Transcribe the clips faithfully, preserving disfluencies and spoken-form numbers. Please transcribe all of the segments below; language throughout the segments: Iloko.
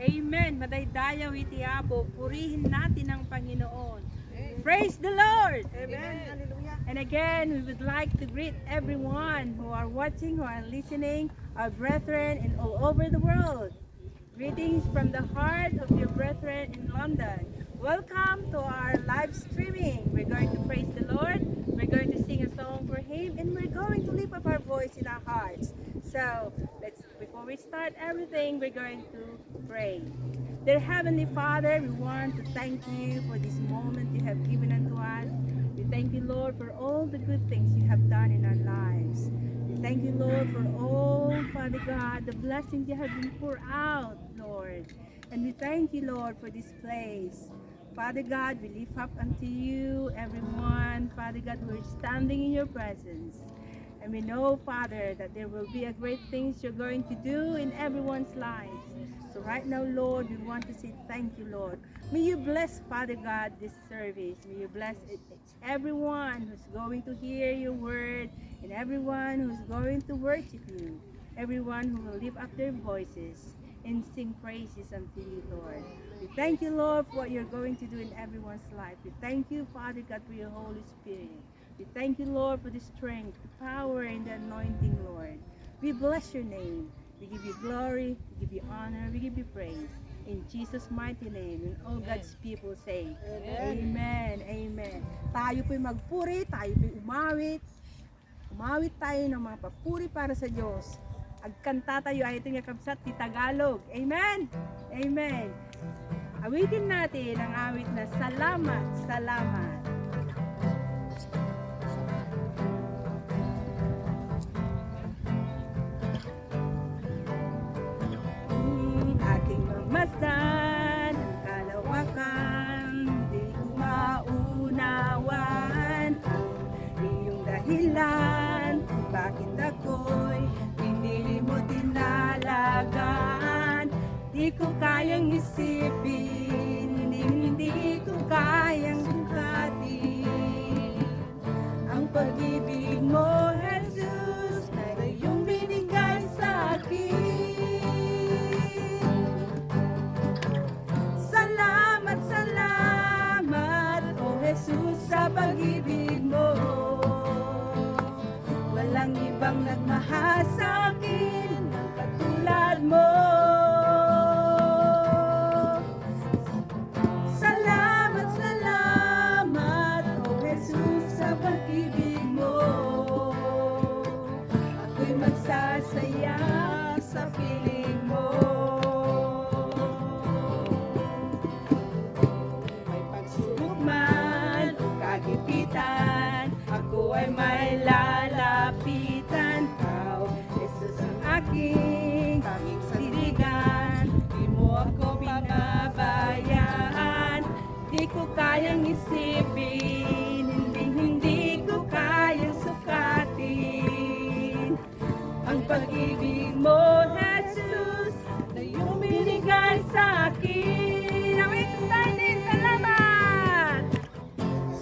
Amen. Madaydayaw iti Apo. Purihin natin ang Panginoon. Praise the Lord. Amen. Hallelujah. And again, we would like to greet everyone who are watching, who are listening, our brethren in all over the world. Greetings from the heart of your brethren in London. Welcome to our live streaming. We're going to praise the Lord. We're going to sing a song for Him, and we're going to lift up our voice in our hearts. So let's, before we start everything, we're going to pray. Dear Heavenly Father, we want to thank you for this moment you have given unto us. We thank you, Lord, for all the good things you have done in our lives. We thank you, Lord, for all, Father God, the blessings you have been poured out, Lord. And we thank you, Lord, for this place. Father God, we lift up unto you everyone, Father God, who is standing in your presence. And we know, Father, that there will be a great things you're going to do in everyone's lives. So right now, Lord, we want to say thank you, Lord. May you bless, Father God, this service. May you bless it, everyone who's going to hear your word, and everyone who's going to worship you, everyone who will lift up their voices and sing praises unto you, Lord. We thank you, Lord, for what you're going to do in everyone's life. We thank you, Father God, for your Holy Spirit. We thank you, Lord, for the strength, the power, and the anointing, Lord. We bless your name. We give you glory, we give you honor, we give you praise. In Jesus' mighty name, and all God's people say, Amen. Amen. Amen. Tayo po'y magpuri, tayo po'y umawit. Umawit tayo ng mga papuri para sa Diyos. Agkanta tayo, ay ito nga kabsat, ti Tagalog. Amen. Amen. Awitin natin ang awit na Salamat, Salamat. Aking mamasdan ang kalawakan, di ko maunawaan ang iyong dahilan kung bakit ako'y pinili mo tinalagaan. Di ko kayang isipin, hindi ko kayang sukatin ang pag-ibig mo, Jesus, na iyong binigay sa akin. Salamat, salamat, O Jesus, sa pag-ibig mo. Walang ibang nagmahal sa akin ng katulad mo. Salamat, salamat, O Jesus, sa pag-ibig mo. Ako'y magsasaya sa piling mo. May pagsubok man o kagipitan, ako ay may lalapitan. Ikaw, Jesus, ang aking tanging sandigan. Di mo ako pinabayaan. Di ko kayang isipin, hindi, hindi ko kayang sukatin ang pag-ibig mo, Jesus, na iyong binigay sa akin. Awitin natin, salamat!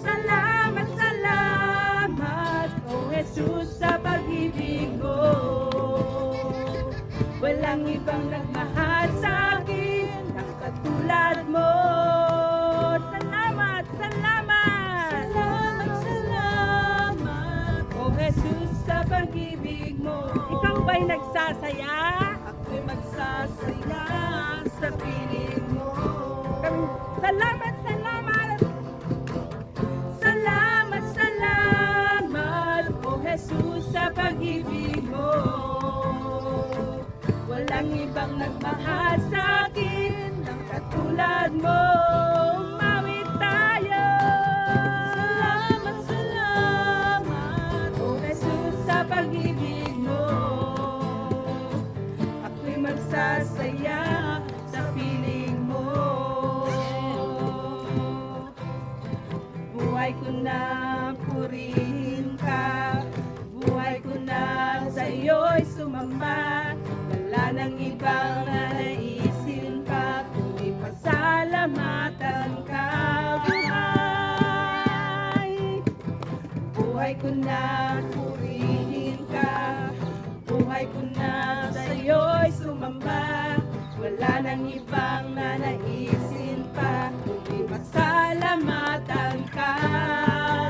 Salamat, salamat, O Jesus, sa pag-ibig mo. Walang ibang nagmahal sa akin ng katulad mo. Salamat, salamat. Salamat, salamat, O Jesus, sa pag-ibig mo. Ikaw ba'y nagsasaya? Ako'y magsasaya sa piling mo. Salamat, salamat. Salamat, salamat, O Jesus, sa pag-ibig mo. Walang ibang nagmahal sa akin ng katulad mo. Umawit tayo. Salamat, salamat, O Jesus, sa pag-ibig mo. Ako'y magsasaya sa piling mo. Buhay ko na purihin ka, buhay ko na sa'yo'y sumamba. Wala nang ibang nanaisin pa, kundi pasalamatan ka. Buhay, buhay ko na purihin ka, buhay ko na sa'yo'y sumamba. Wala na Ibang nanaisin pa, kundi pasalamatan ka.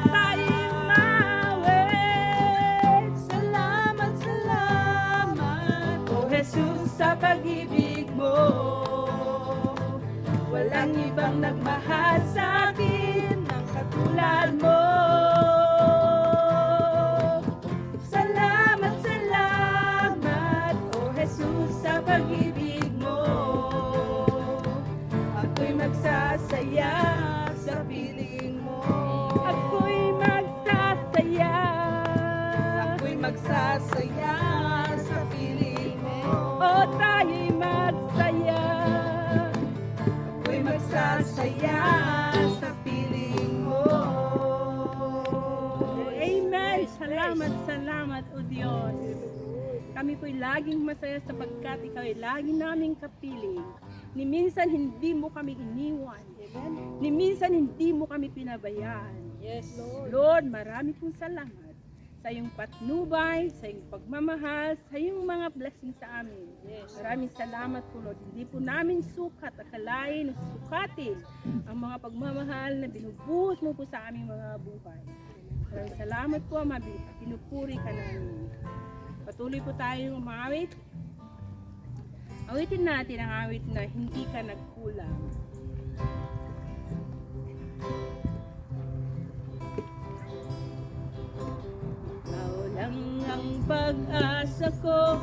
Tayo mawit. Salamat, salamat, O Jesus, sa pag-ibig mo. Walang ibang nagmahal sa akin ng katulad mo. Salamat, salamat, O Jesus, sa pag-ibig mo. Ako'y magsasaya sa piling mo. Ako'y magsasaya. Ako'y magsasaya sa piling mo. O, tayo'y magsaya. Ako'y magsasaya sa piling mo. Amen. Salamat, salamat, O Diyos. Kami po'y laging masaya sapagkat ikaw ay lagi naming kapiling. Ni minsan hindi mo kami iniwan. Amen. Ni minsan hindi mo kami pinabayaan. Yes, Lord. Lord, marami pong salamat sa iyong patnubay, sa iyong pagmamahal, sa iyong mga blessing sa amin. Yes. Maraming salamat po, Lord. Hindi po namin sukat, akalain, o sukatin ang mga pagmamahal na binubuhos mo po sa aming mga buhay. Maraming salamat po, Ama. Pinupuri ka namin. Patuloy po tayong umawit. Awitin natin ang awit na Hindi Ka Nagkulang. Ikaw lang ang pag-asa ko,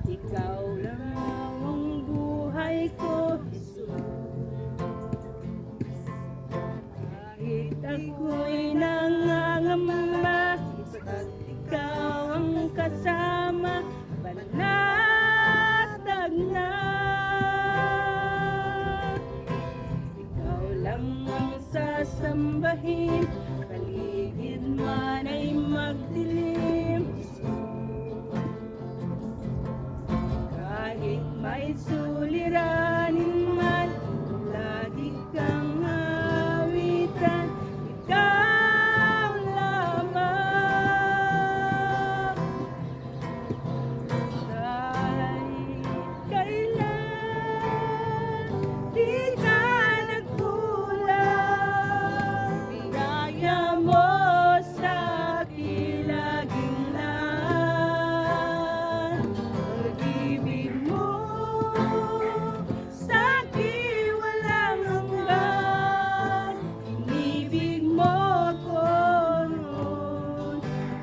ikaw lang ang buhay ko, Jesus. Kahit ako'y nangangamba, basta't ikaw ang kasama, panatag na. Ikaw lang ang sasambahin, paligid man ay magdilim. Kahit may suliranin man, lagi kang awitan, ikaw lamang. Kahit kailan, di ka nagkulang. Biyaya mo sa akin laging lahat. Pag-ibig mo sa akin walang hanggan. Inibig mo ako noon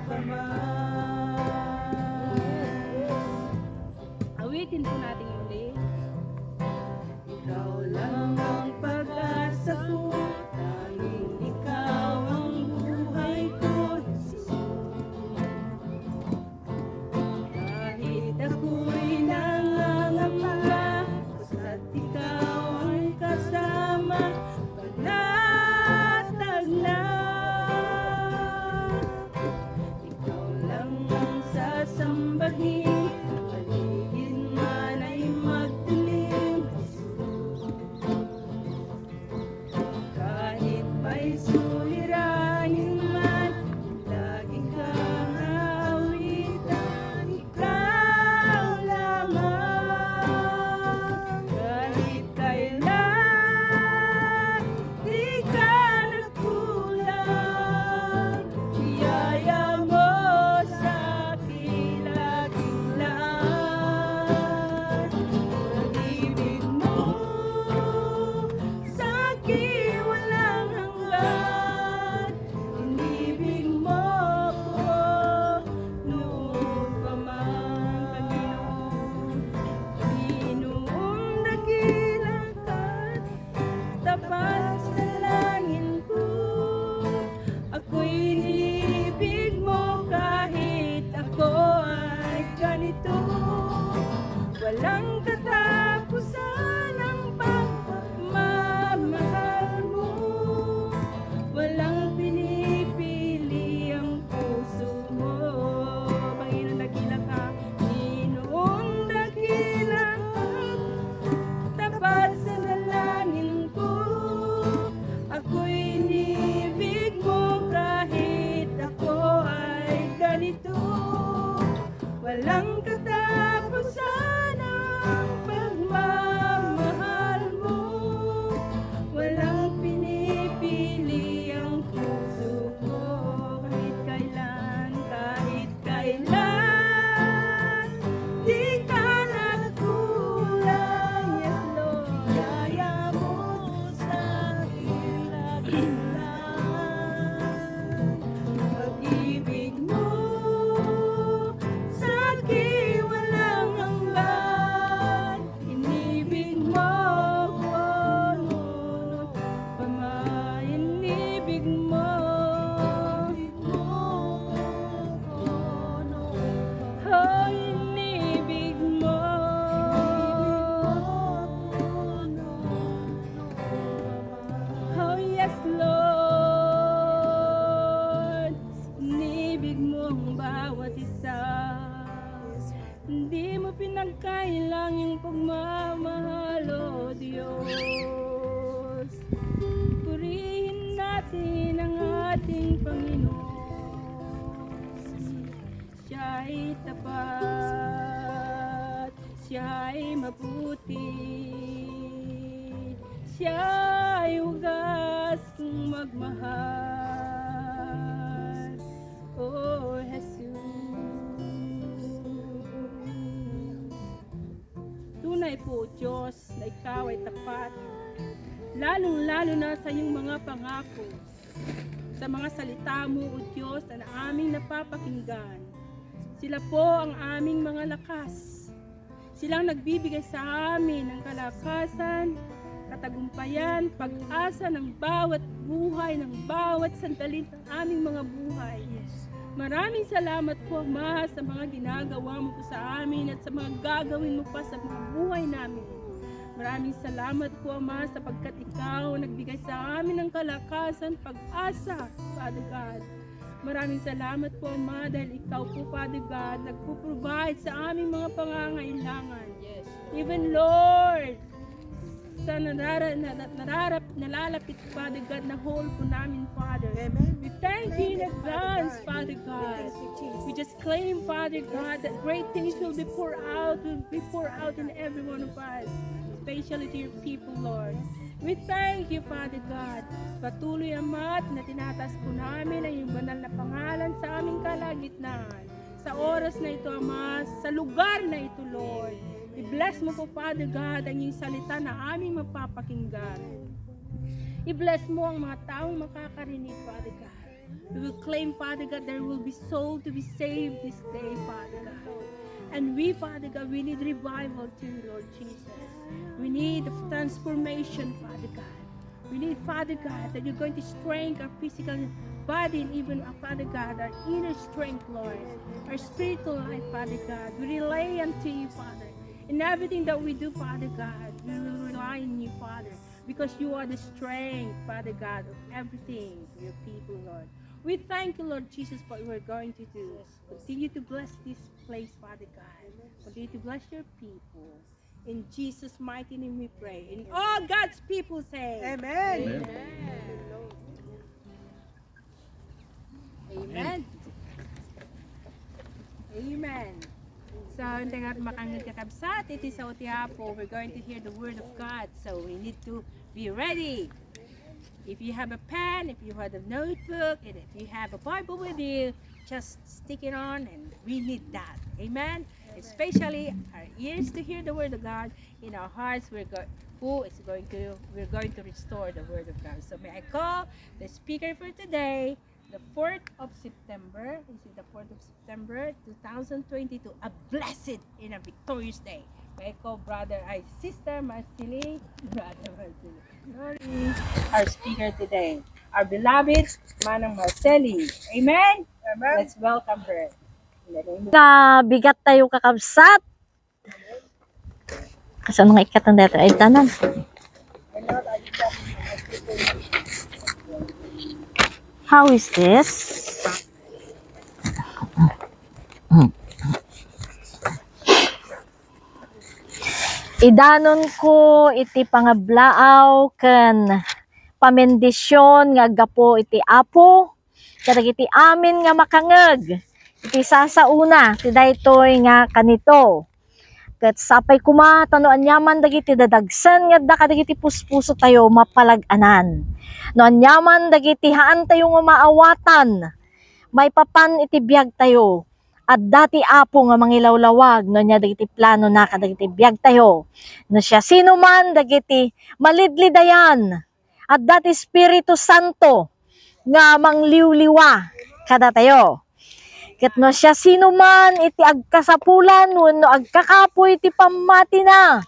pa man. Awitin po natin muli. Ikaw lang ang pag-asa ko, tanging ikaw ang buhay ko, Jesus. Kahit ako'y nangangamba, basta't ikaw ang kasama, panatag na. Ikaw lang ang sasambahin, paligid man ay magdilim. Kahit may suliranin man, lagi kang awitan, ikaw lamang. Kahit kailan, di ka nagkulang. Biyaya mo sa akin laging lahat. Pag-ibig mo sa akin walang hanggan. Inibig mo ako noon pa man, Panginoon. Ginoong dakila ka, tapat sa langin ko. Ako'y inibig mo kahit ako ay ganito. Walang katapusan ang pagmamahal mo. Walang pinipili ang puso mo. Panginoon, dakila ka. Ginoong dakila ka, tapat sa dalangin ko. Ako'y inibig mo kahit ako ay ganito. Walang katapusan ang pagmamahal. Mabuti, siya'y wagas kong magmahal. Oh, Jesus. Tunay po, Diyos, na ikaw ay tapat, lalong-lalo na sa iyong mga pangako, sa mga salita mo, O Diyos, na aming napapakinggan. Sila po ang aming mga lakas. Silang nagbibigay sa amin ng kalakasan, katagumpayan, pag-asa ng bawat buhay, ng bawat sandali ng aming mga buhay. Maraming salamat po, Ama, sa mga ginagawa mo po sa amin at sa mga gagawin mo pa sa mga buhay namin. Maraming salamat po, Ama, sapagkat ikaw nagbigay sa amin ng kalakasan, pag-asa, Father God. Maraming salamat po, Ama, dahil ikaw po, Father God, nagpo-provide sa aming mga pangangailangan. Yes. Even, Lord, sa narara-, na, na, nararap-, nalalapit, Father God, na hall po namin, Father. Amen. We thank you in advance, Father God. We thank you, Jesus. We just claim, Father God, that great things will be poured out, will be poured out in every one of us, especially to your people, Lord. We thank you, Father God. Patuloy, Ama, na tinataas po namin ang iyong banal na pangalan sa aming kalagitnaan. Sa oras na ito, Ama, sa lugar na ito, Lord. I-bless mo po, Father God, ang iyong salita na aming mapapakinggan. I-bless mo ang mga taong makakarinig, Father God. We will claim, Father God, there will be soul to be saved this day, Father God. And we, Father God, we need revival too, Lord Jesus. We need transformation, Father God. We need, Father God, that you're going to strengthen our physical body and even, uh, Father God, our inner strength, Lord, our spiritual life, Father God. We rely unto you, Father. In everything that we do, Father God, we will rely on you, Father, because you are the strength, Father God, of everything for your people, Lord. We thank you, Lord Jesus, for what we're going to do. Continue to bless this place, Father God. Continue to bless your people. In Jesus' mighty name we pray. And all God's people say, Amen. Amen. Amen. Amen. So, intay nga makangngeg, kakabsat, iti sao ti Apo, we're going to hear the word of God. So, we need to be ready. If you have a pen, if you have a notebook, and if you have a Bible with you, just stick it on, and we need that. Amen? Especially our ears to hear the word of God, in our hearts, we're go-, who is going to, we're going to restore the word of God. So may I call the speaker for today, the fourth of September. Is it the fourth of September two thousand twenty-two? A blessed and a victorious day. May I call brother, ay, Sister Marceli, Brother Marceli. Sorry. Our speaker today, our beloved Manang Marceli. Amen? Amen. Let's welcome her. In the name of Kabigat tayo, kakabsat. Kasano nga ikatan dito? Ay, tanan. How is this? Idanonko iti pangablaaw ken pamendision nga aggapu iti Apo kadagiti amin nga makangngeg iti sasaona ti daytoy nga kanito. Ket sapay koma ta no aniaman dagiti dadagsen nga adda kadagiti puspusotayo, mapalag-anan. No aniaman dagiti haantayo nga maawatan maipapan iti biagtayo, adda ti Apo nga mangilawlawag no ania dagiti planona kadagiti biagtayo. No siasinoman dagiti malidlidayan, adda ti Espiritu Santo nga mangliwliwa kadatayo. Ket no siasinoman iti agkasapulan wenno agkakapuy ti pammatina,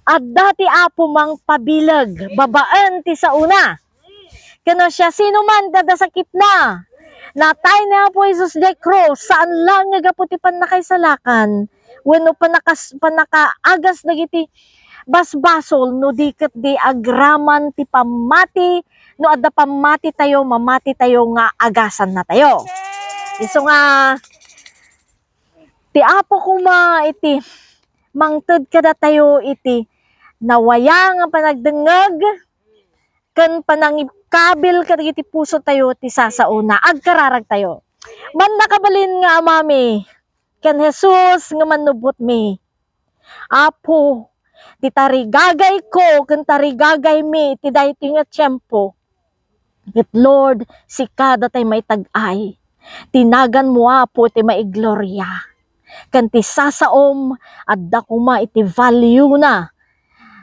adda ti Apo mangpabileg babaen ti saona. Ken no siasinoman ti adda sakitna, natay ni Apo Jesus idiay krus, saan laeng nga gapu ti pannakaisalakan wenno pannakas-, pannakaagas dagiti basbasol, no di ket di agraman ti pammati, no adda pammatitayo, mamatitayo nga agasannatayo. Isu nga, ti Apo koma iti mangted kadatayo iti nawaya nga panagdengngeg ken panangikabil kadagiti pusotayo ti sasaona. Agkararagtayo. Mannakabalin nga Amami, ken Jesus nga Mannubbotmi, Apo, ti tarigagayko ken tarigagaymi iti daytoy nga tiempo. Ket Lord, sika datay maitag-ay. Ti naganmo, Apo, ti maigloria. Ken ti sasaom, adda koma iti value-na.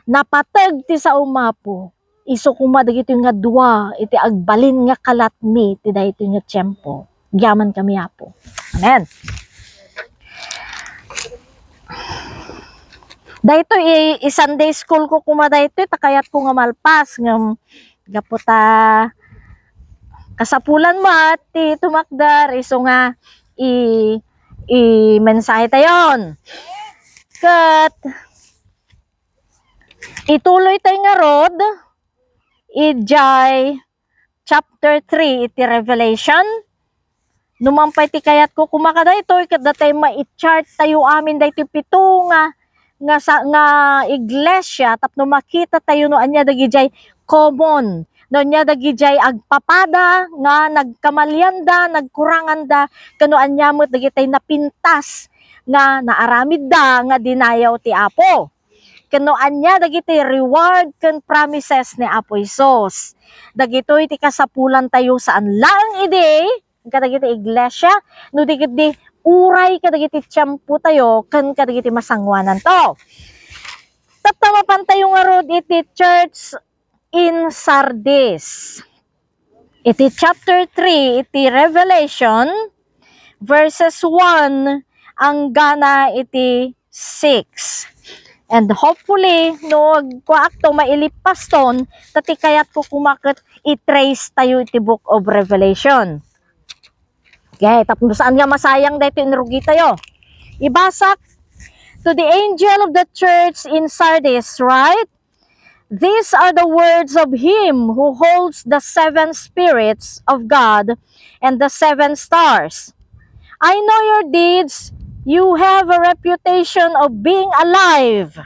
Napateg ti saom, Apo. Isu koma dagitoy nga dua iti agbalin nga kalatmi ti daytoy nga tiempo. Agyamankami, Apo. Amen. Daytoy i, i Sunday school ko koma daytoy, ta kayatko nga malpas, ngem gapu ta kasapulan met ti tumakder, isu nga i, i mensahe tayon. Ket ituloy tayo ngarud idiay chapter three iti Revelation. Numan pay ti kayatko koma kadaytoy, ket datay mai-chart tayo amin daytoy pito nga, nga sa, nga iglesia tapno makita tayo no ania dagidiay common, no ania dagidiay agpapada nga nagkamalianda, nagkuranganda, ken no ania met dagitay napintas nga naaramidda nga dinayaw ti Apo. Ken no ania dagiti reward ken promises ni Apo Jesus. Dagitoy ti kasapulan tayo saan laeng idi kadagiti iglesia, no di ketdi uray kadagiti tiempo tayo ken kadagiti masangoanan to. Tatta, mapan tayo ngarud iti church in Sardis. Iti chapter three iti Revelation, verses one anggana iti six. And hopefully, no agkuaakto, mailipaston, ta ti kayatko koma ket i-trace tayo iti Book of Revelation. Okay, tapno saan nga masayang daytoy inrugi tayo. Ibasak, "To the angel of the church in Sardis write, these are the words of him who holds the seven spirits of God and the seven stars. I know your deeds. You have a reputation of being alive,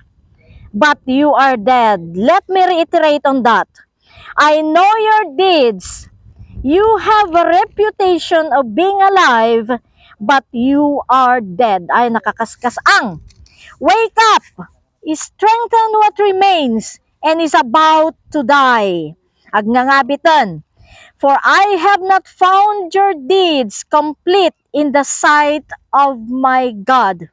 but you are dead." Let me reiterate on that. "I know your deeds. You have a reputation of being alive, but you are dead." Ay, nakakaskas-ang. "Wake up, strengthen what remains and is about to die." Agnangabiten. "For I have not found your deeds complete in the sight of my God.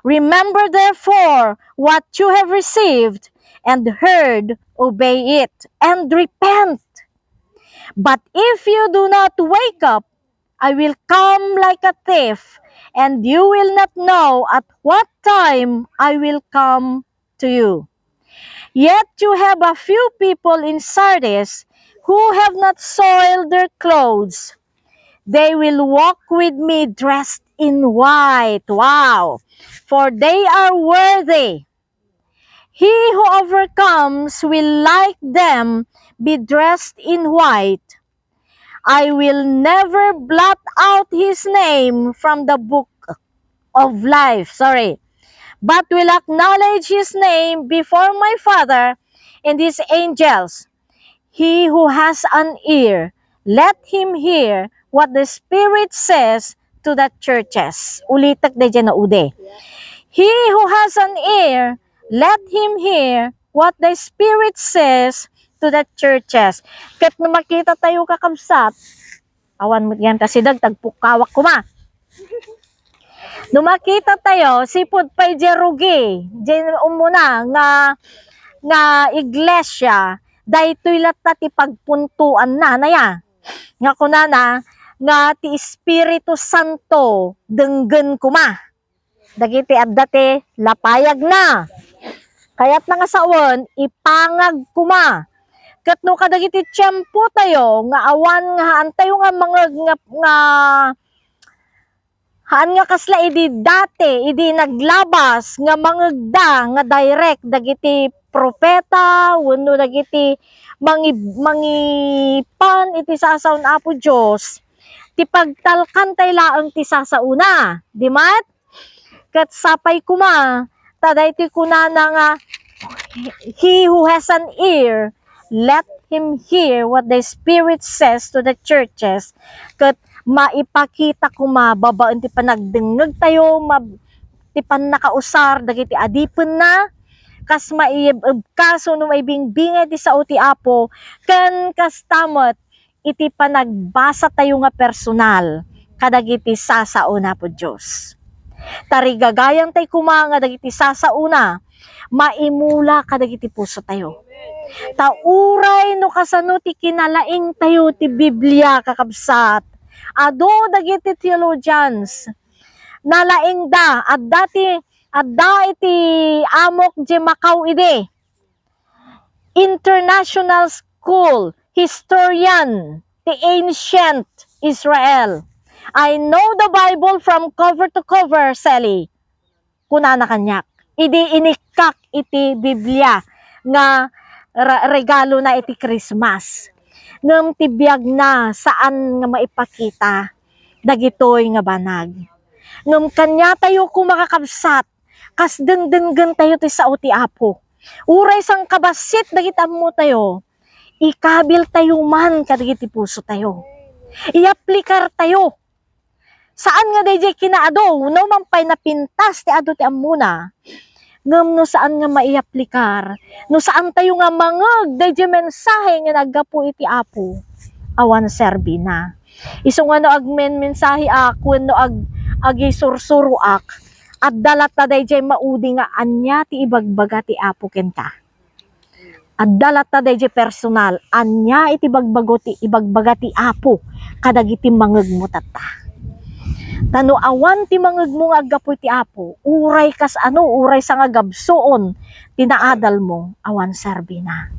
Remember therefore what you have received and heard, obey it, and repent. But if you do not wake up, I will come like a thief, and you will not know at what time I will come to you. Yet you have a few people in Sardis who have not soiled their clothes. They will walk with me dressed in white." Wow! "For they are worthy. He who overcomes will like them be dressed in white. I will never blot out his name from the book of life," sorry, "but will acknowledge his name before my Father and his angels. He who has an ear, let him hear what the Spirit says to the churches." Ulitek daydiay naudi. "He who has an ear, let him hear what the Spirit says to the churches." Ket no makita tayo, kakabsat, awan met gayam ta sideg, tagpukkawak koma. No makita tayo, sipud pay diay rugi, diay umuna nga, nga iglesia, daytoy latta ti pagpuntoanna, naya. Nga kunana, nga ti Espiritu Santo, denggen koma. Dagiti adda ti lapayagna. Kayatna nga sawen, ipangag koma. Ket no kadagiti tiempo tayo nga awan nga haan tayo nga mangeg nga, nga haan nga kasla idi dati, idi naglabas nga mangegda nga direct dagiti propeta wenno dagiti mangi-, mangipan iti sasaon Apo Dios, ti pagtalkan tay laeng ti sasaona, di met? Ket sapay koma, ta daytoy kunana nga, "He who has an ear, let him hear what the Spirit says to the churches." Ket maipakita koma babaen ti panagdengngeg tayo, ma-, ti pannakausar dagiti adipenna, kas maibebkaso no maibingbingay ti sao ti Apo, ken kasta met iti panagbasatayo nga personal kadagiti sasaona, Apo Dios. Tarigagayan tay koma nga dagiti sasaona maimula kadagiti pusotayo. Ta uray no kasano ti kinalaingtayo ti Biblia, kakabsat, adu dagiti theologians, nalaingda, adda ti, adda iti amok di Macau idi. International school historian ti ancient Israel. "I know the Bible from cover to cover, Sally," kunana kaniak idi inikkak iti Biblia nga ra-, regalona iti Christmas. Ngem ti biagna, saan nga maipakita dagitoy nga banag. Ngem kaniatayo koma, kakabsat, kas dengdengngentayo ti sao ti Apo. Uray sangkabassit dagiti ammotayo, ikabiltayo man kadagiti pusotayo. Iaplikartayo. Saan nga daydiay kinaadu, no man pay napintas ti adu ti ammona. Ngem no saan nga maiyaplikar, no saantayo nga mangngeg daydiay mensahe nga naggapu iti Apo, awan serbina. Isu nga no agmenmensaheak wenno ag-, agisursuroak, adda latta daydiay maudi nga ania ti ibagbaga ti Apo kenka. Adda latta daydiay personal, ania iti bagbago ti, ibagbaga ti Apo kadagiti mangngegmo tatta. Ta no awan ti mangngegmo nga aggapu iti Apo, uray kas-ano, uray sangagabsuon ti naadalmo, awan serbina.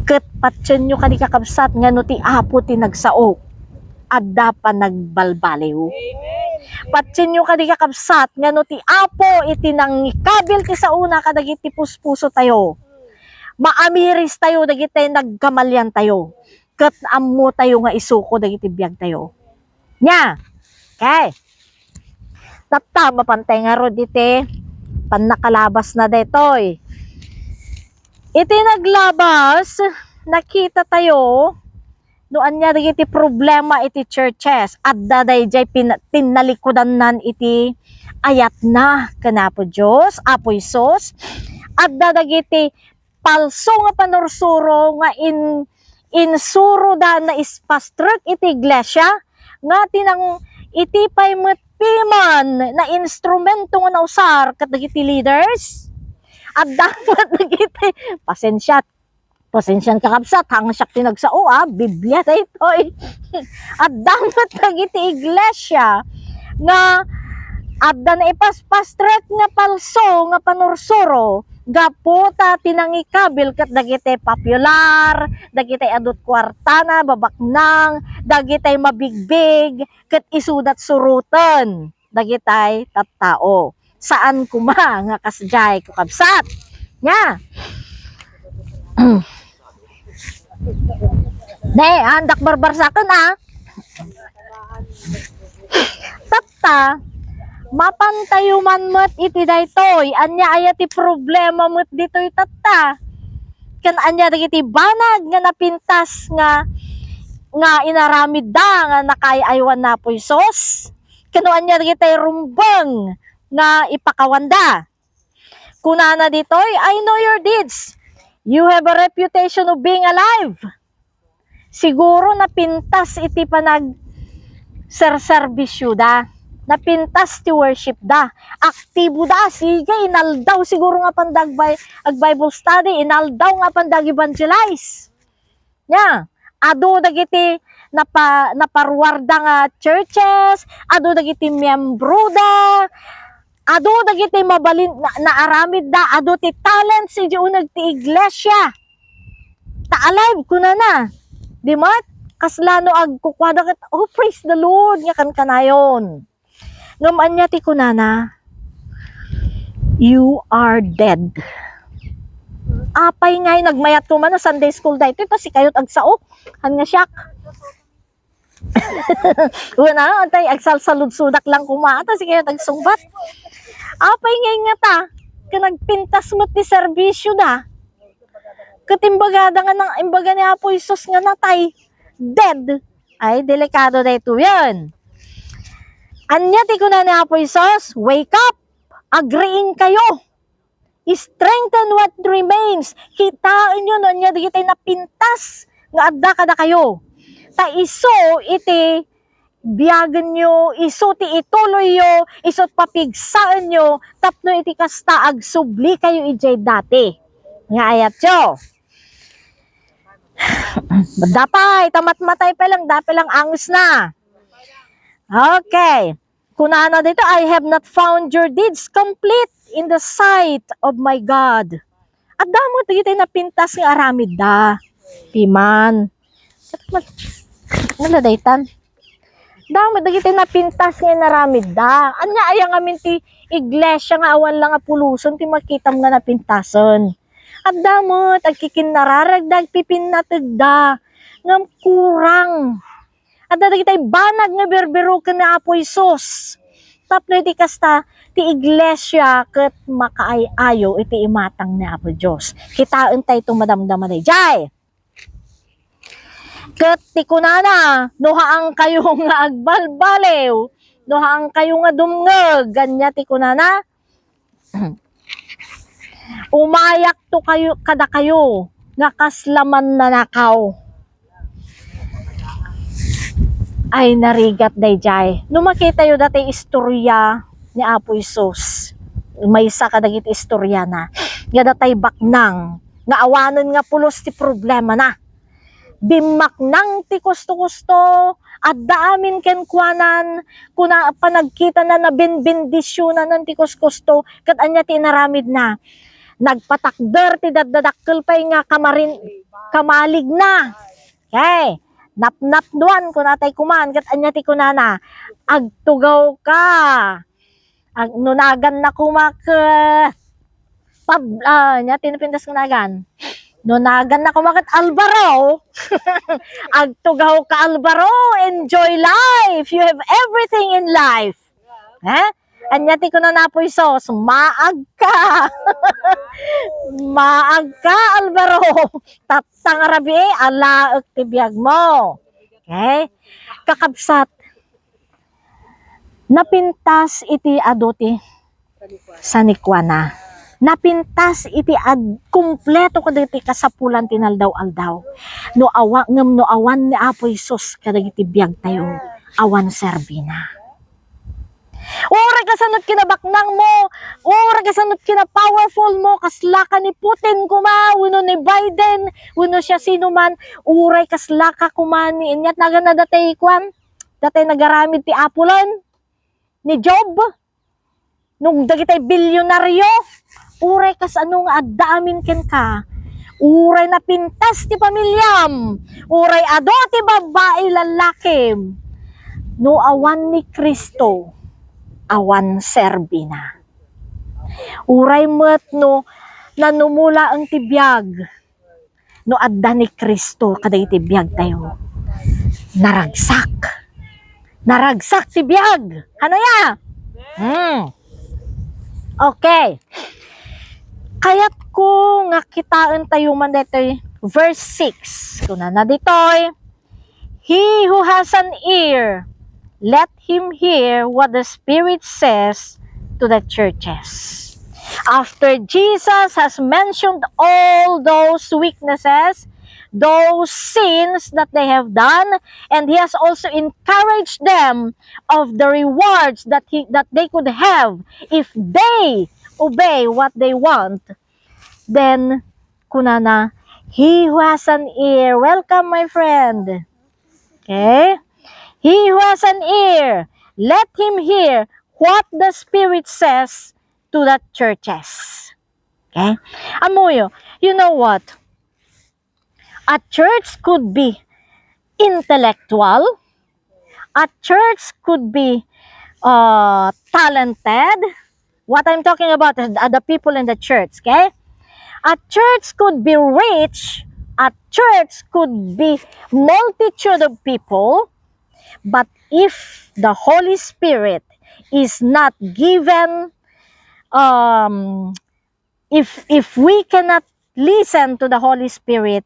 Ket patienyo kadi, kakabsat, nga no ti Apo ti nagsao, adda panagbalbaliw. Patienyo kadi, kakabsat, nga no ti Apo iti nangikabil ti saona kadagiti puspusotayo, maamirestayo dagiti nagkamaliantayo, ket ammotayo nga isuko dagiti biagtayo. Nia? Okay. Tatta, mapantay ngarud iti pannakalabasna daytoy. Iti naglabas, nakitatayo no ania dagiti problema iti churches. Adda daydiay pin-, tinnalikudannan iti ayatna ken Apo Dios, Apo Jesus. Adda dagiti palso nga panursuro nga in-, insuroda, naispastrek iti iglesia, nga tinang-, iti pay met piman nga instrumento nga nausar ket dagiti leaders. Adda met dagiti, pasensia, pasensian, kakabsat, ha nga siak ti nagsao, a, Biblia daytoy. Adda met dagiti iglesia nga adda naipaspastrek nga palso nga panursuro gapu ta ti nangikabil ket dagiti popular, dagiti adu ti kuartana, babaknang, dagiti mabigbig, ket isuda ti suroten dagiti tattao. Saan koma nga kasdiay, kakabsat. Nia? Ne, andak barbarsaken, a. Tatta, mapantayo man met iti daytoy. Ania aya ti problema met ditoy tatta? Ken ania dagiti banag nga napintas nga, nga inaramidda nga nakaay-aywan ni Apo Jesus? Ken no ania dagiti rumbeng nga ipakawanda? Kunana ditoy, "I know your deeds. You have a reputation of being alive." Siguro napintas iti panagserserbisioda. Napintas ti worshipda. Aktiboda. Sige, inaldaw siguro nga panda ag-Bi-, ag-Bible study. Inaldaw nga panda ag-evangelize. Nia, adu dagiti napa-, naparuarda nga churches, adu dagiti miembroda, adu dagiti mabalin na, naaramidda, adu ti talents iti uneg ti iglesia. Ta alive, kunana. Di met? Kasla no agkukuada ket, "Oh, praise the Lord," nga kankanayon. Ngem ania ti kunana? "You are dead." Apay ngay, nagmayat koma no Sunday school daytoy, ta sikayo ti agsao. Han nga siak. Wen, a, antay, agsalsaludsodak lang koma, ta sikayo ti agsungbat. Apay ngay ngata, ket nagpintas met ti serbisioda. Ket imbagada nga na, imbaga ni Apo Jesus nga natay, dead. Ay, delikado daytoyen. Ania ti kuna ni Apo Jesus? "Wake up! agriingkayo. Strengthen what remains. Kitaenyo no ania dagiti napintas nga adda kadakayo. Ta isu iti biagenyo, isu ti ituloyyo, isu ti papigsaenyo, tapno iti kasta agsublikayo idiay dati nga ayatyo. Dapay, ta matmatay pa lang, dapay lang anges na. Okay. Kunana dito, "I have not found your deeds complete in the sight of my God." Adda met dagiti napintas nga aramidda. Piman. Nala daytan. Adda met dagiti napintas nga inaramidda. Ania aya ngamin ti iglesia nga awan la nga puluson ti makitam nga napintasen? Adda met agkikinnararagda, agpipinnategda. Ngem kurang. Adda dagiti banag nga birbiroken ni Apo Jesus. Tapno iti kasta, ti iglesia ket makaay-ayo iti imatang ni Apo Dios. Kitaen tayo itong madamdama daydiay. Ket ti kunana, no haankayo nga agbalbaliw, no haankayo nga dumngeg, ania ti kunana? Umayakto kayo, kadakayo nga kasla mannanakaw. Ay, narigat daydiay. No makitayo dati istorya ni Apo Jesus, maysa kadagiti istorya na, nga datay baknang, nga awanen nga pulos ti problema na. Bimmaknang ti kusto-kusto, adda amin kenkuanan, kuna, panagkitana, nabinbendisionanan ti kuskusto, ket ania ti inaramidna? Nagpatakder ti daddadakkel pay nga kamarin-, kamaligna. Okay. Napnapnuan, kunatay kuman, ket ania ti kunana? Agtugawka. Ag-, no naganna koma ket Pab-, ah, ania ti napintas nga nagan? No naganna koma ket Alvaro, agtugawka, Alvaro, enjoy life. You have everything in life. Ha? Ania ti kunana ni Apo Jesus? Maagka. Maagka, Alvaro. Tapno nga rabii, alaek ti biagmo. Okay? Kakabsat, napintas iti adu ti sanikuana. Napintas iti ad-, kumpleto kadagiti kasapulan ti inaldaw-aldaw. No awa-, ngem no awan ni Apo Jesus kadagiti biagtayo, awan serbina. Uray kasano ti kinabaknang mo, uray kasano ti kinapowerful mo, kasla ka ni Putin koma, wenno ni Biden, wenno siasinoman, uray kasla ka koma ni, ania ti naganna datay kuan, datay nagaramid ti apulen ni Job, no dagitay bilyonaryo, uray kasano nga adda amin kenka, uray napintas ti pamiliam, uray adu ti babbai, lallakim, no awan ni Cristo, awan serbina. Uray met no nanumulaeng ti biag, no adda ni Cristo kadagiti biagtayo, naragsak. Naragsak ti biag. Ano ya? Hmm. Okay. Kayatko nga kitaentayo man daytoy verse six. Kunana ditoy, "He who has an ear, let him hear what the Spirit says to the churches." After Jesus has mentioned all those weaknesses, those sins that they have done, and he has also encouraged them of the rewards that he, that they could have if they obey what they want, then, kunana, "He who has an ear," welcome, my friend. Okay? "He who has an ear, let him hear what the Spirit says to the churches." Okay? Ammoyo, you know what? A church could be intellectual. A church could be, uh, talented. What I'm talking about is the, the people in the church, okay? A church could be rich. A church could be multitude of people. But if the Holy Spirit is not given, um, if, if we cannot listen to the Holy Spirit,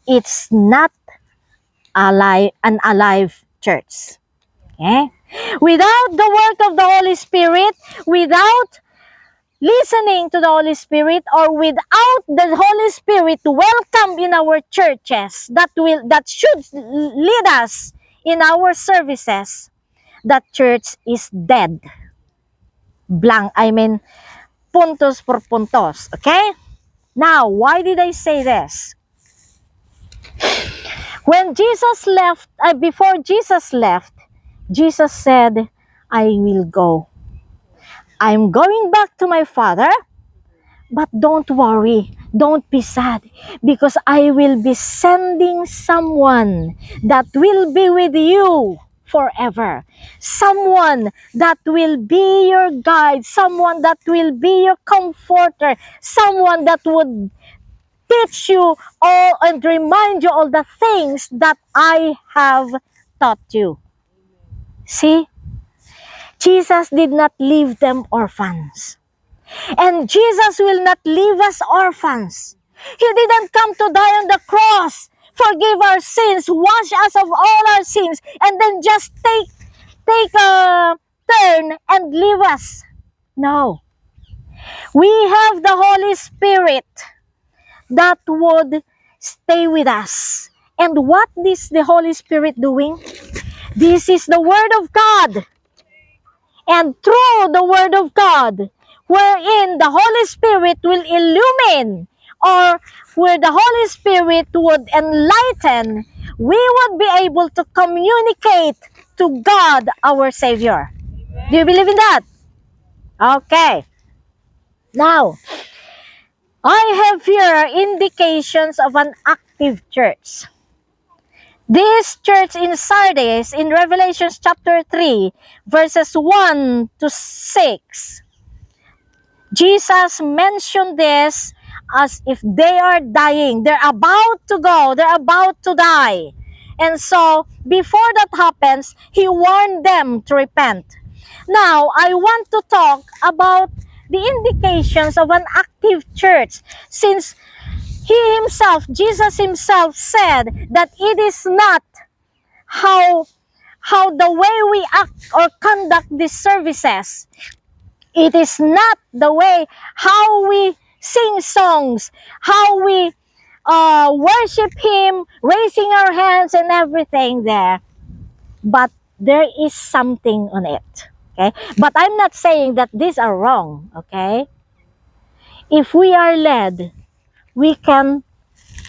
it's not alive, an alive church. Okay? Without the work of the Holy Spirit, without listening to the Holy Spirit or without the Holy Spirit welcome in our churches, that will, that should lead us in our services, that church is dead. Blank, I mean, puntos por puntos, okay? Now, why did I say this? When Jesus left, uh, before Jesus left, Jesus said, "I will go. I'm going back to my Father, but don't worry, don't be sad, because I will be sending someone that will be with you forever. Someone that will be your guide, someone that will be your comforter, someone that would teach you all and remind you all the things that I have taught you." See? Jesus did not leave them orphans. And Jesus will not leave us orphans. He didn't come to die on the cross, forgive our sins, wash us of all our sins, and then just take, take a turn and leave us. No. We have the Holy Spirit that would stay with us. And what is the Holy Spirit doing? This is the Word of God. And through the Word of God, wherein the Holy Spirit will illumine, or where the Holy Spirit would enlighten, we would be able to communicate to God our Savior. Do you believe in that? Okay. Now, I have here indications of an active church. This church in Sardis, in Revelation chapter three, verses one to six, Jesus mentioned this as if they are dying. They're about to go. They're about to die. And so, before that happens, he warned them to repent. Now, I want to talk about the indications of an active church, since he himself, Jesus himself said that it is not how, how the way we act or conduct these services. It is not the way how we sing songs, how we, uh, worship Him, raising our hands and everything there. But there is something on it. Okay? But I'm not saying that these are wrong. Okay? If we are led, we can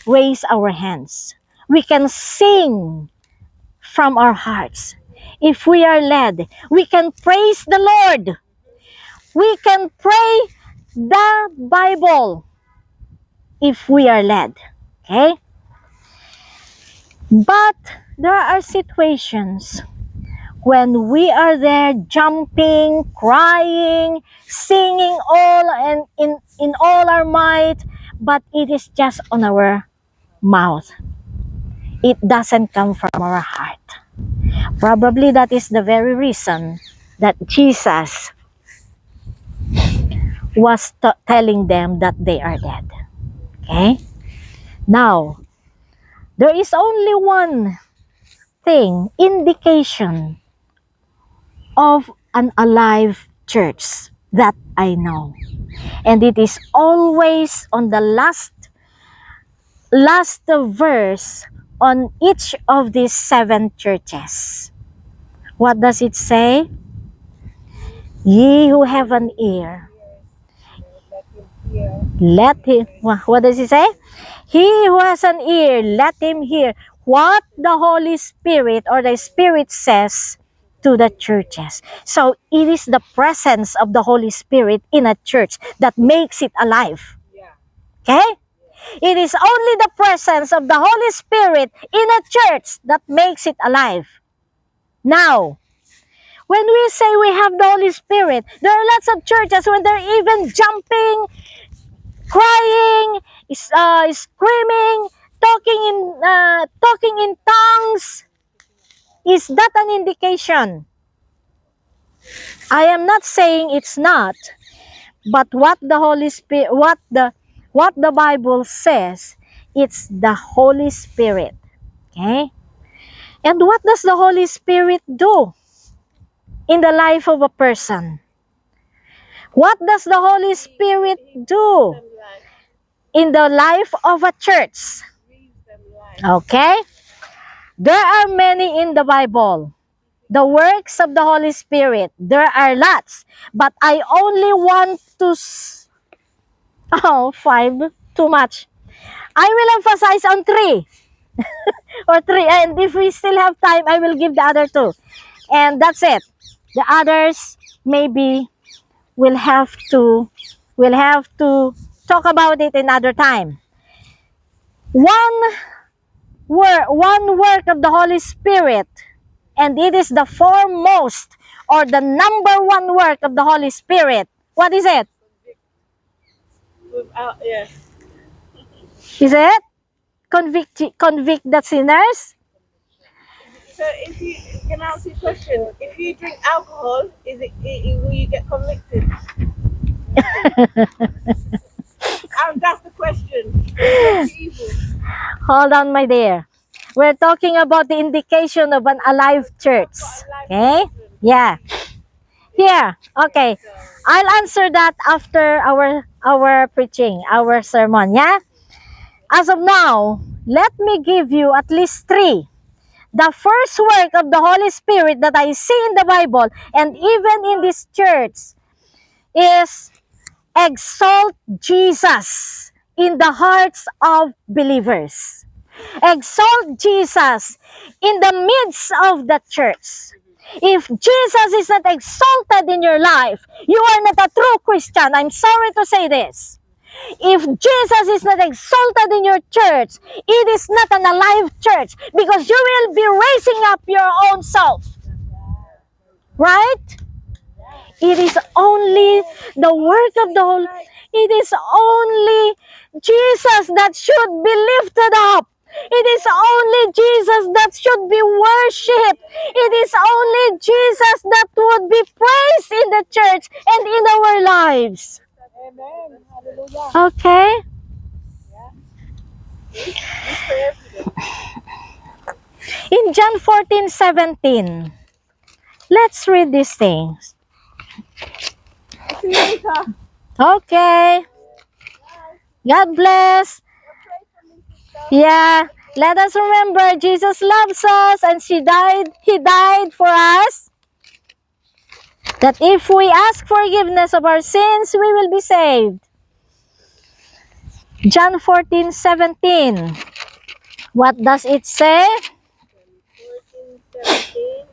raise our hands. We can sing from our hearts. If we are led, we can praise the Lord. We can pray the Bible if we are led. Okay? But there are situations when we are there jumping, crying, singing all and in, in all our might, but it is just on our mouth. It doesn't come from our heart. Probably that is the very reason that Jesus was t- telling them that they are dead. Okay? Now, there is only one thing, indication of an alive church that I know. And it is always on the last, last verse on each of these seven churches. What does it say? "Ye who have an ear, let him," wha-, what does it say? "He who has an ear, let him hear what the Holy Spirit or the Spirit says to the churches." So, it is the presence of the Holy Spirit in a church that makes it alive. Okay? It is only the presence of the Holy Spirit in a church that makes it alive. Now, when we say we have the Holy Spirit, there are lots of churches when they're even jumping, crying, is, uh, screaming, talking in, uh, talking in tongues. Is that an indication? I am not saying it's not, but what the Holy Spirit, what the, what the Bible says, it's the Holy Spirit. Okay? And what does the Holy Spirit do in the life of a person? What does the Holy Spirit do in the life of a church? Okay? There are many in the Bible. The works of the Holy Spirit. There are lots, but I only want to s- oh, five, too much. I will emphasize on three or three, and if we still have time, I will give the other two, and that's it. The others, maybe we'll have to we'll have to talk about it another time. One work, one work of the Holy Spirit, and it is the foremost or the number one work of the Holy Spirit. What is it? Move out, yeah. Is it convict convict the sinners? So if you can I ask you a question, if you drink alcohol, is it, i- i- will you get convicted? Um, that's the question. It's evil. Hold on, my dear. We're talking about the indication of an alive church. Okay? Yeah. Here. Okay. I'll answer that after our our preaching, our sermon. Yeah. As of now, let me give you at least three. The first work of the Holy Spirit that I see in the Bible and even in this church is exalt Jesus in the hearts of believers. Exalt Jesus in the midst of the church. If Jesus is not exalted in your life, you are not a true Christian. I'm sorry to say this. If Jesus is not exalted in your church, it is not an alive church because you will be raising up your own self. Right? It is only the work of the Holy. It is only Jesus that should be lifted up. It is only Jesus that should be worshipped. It is only Jesus that would be praised in the church and in our lives. Amen. Hallelujah. Okay? In John fourteen seventeen, let's read these things. See you later. Okay. God bless. Yeah. Let us remember Jesus loves us and she died, he died for us. That if we ask forgiveness of our sins, we will be saved. John fourteen seventeen. What does it say? Fourteen seventeen.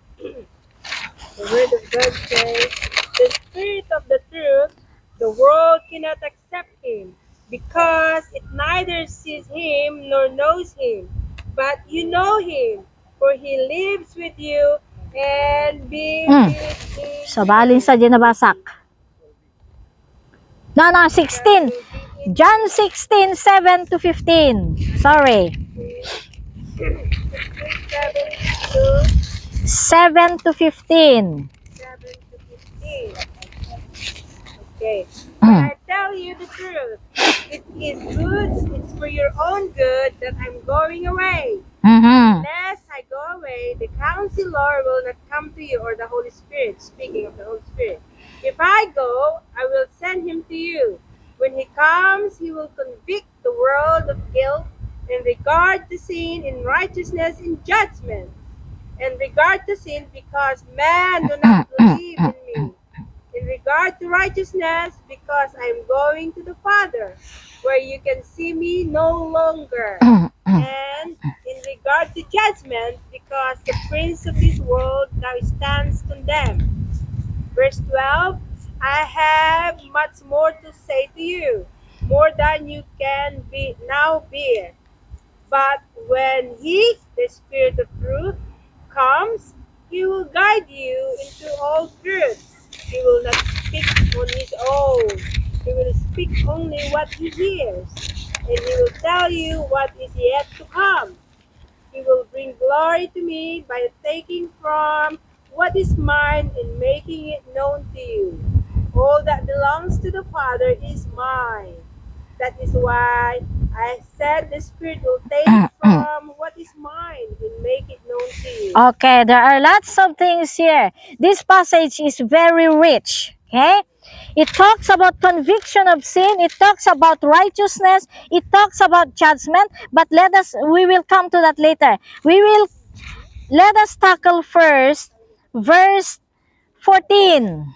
The word of God says, "The Spirit of the truth, the world cannot accept him, because it neither sees him nor knows him. But you know him, for he lives with you and be Mm. with him." Sabalin sa dinabasak. No, no, sixteen. John sixteen seven to fifteen. Sorry. Seven to seven to fifteen. seven to fifteen. Okay. But I tell you the truth. It is good, it's for your own good that I'm going away. Mm-hmm. Unless I go away, the counselor will not come to you, or the Holy Spirit, speaking of the Holy Spirit. If I go, I will send him to you. When he comes, he will convict the world of guilt in regard to sin, in righteousness, in judgment. In regard to sin, because men do not believe in me. In regard to righteousness, because I am going to the Father, where you can see me no longer. And in regard to judgment, because the prince of this world now stands condemned. Verse twelve, I have much more to say to you, more than you can be now bear. But when he, the Spirit of truth, comes, he will guide you into all truth. He will not speak on his own. He will speak only what he hears, and he will tell you what is yet to come. He will bring glory to me by taking from what is mine and making it known to you. All that belongs to the Father is mine. That is why I said the Spirit will take from what is mine and make it known to you. Okay, there are lots of things here. This passage is very rich. Okay? It talks about conviction of sin, it talks about righteousness, it talks about judgment, but let us, we will come to that later. We will, let us tackle first verse fourteen.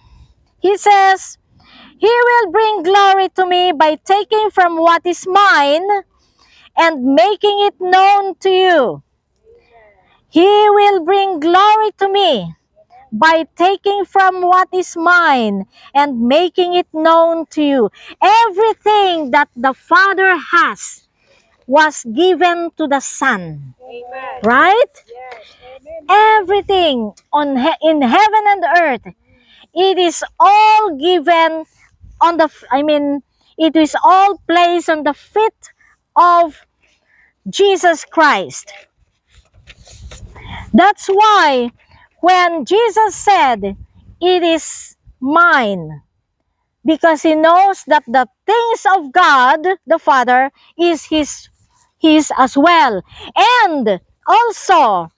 He says, "He will bring glory to me by taking from what is mine and making it known to you." He will bring glory to me by taking from what is mine and making it known to you. Everything that the Father has was given to the Son. Amen. Right? Yes. Amen. Everything on he- in heaven and earth, it is all given on the f- I mean, it is all placed on the feet of Jesus Christ. That's why when Jesus said, "It is mine," because he knows that the things of God the Father is his, his as well. And also,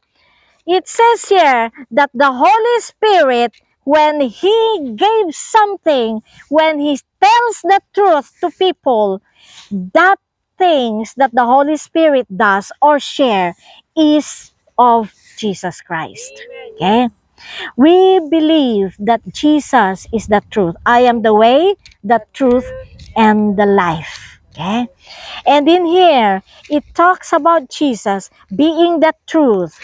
it says here that the Holy Spirit, when he gave something, when he tells the truth to people, that things that the Holy Spirit does or share is of Jesus Christ. Okay? We believe that Jesus is the truth. "I am the way, the truth, and the life." Okay? And in here, it talks about Jesus being the truth,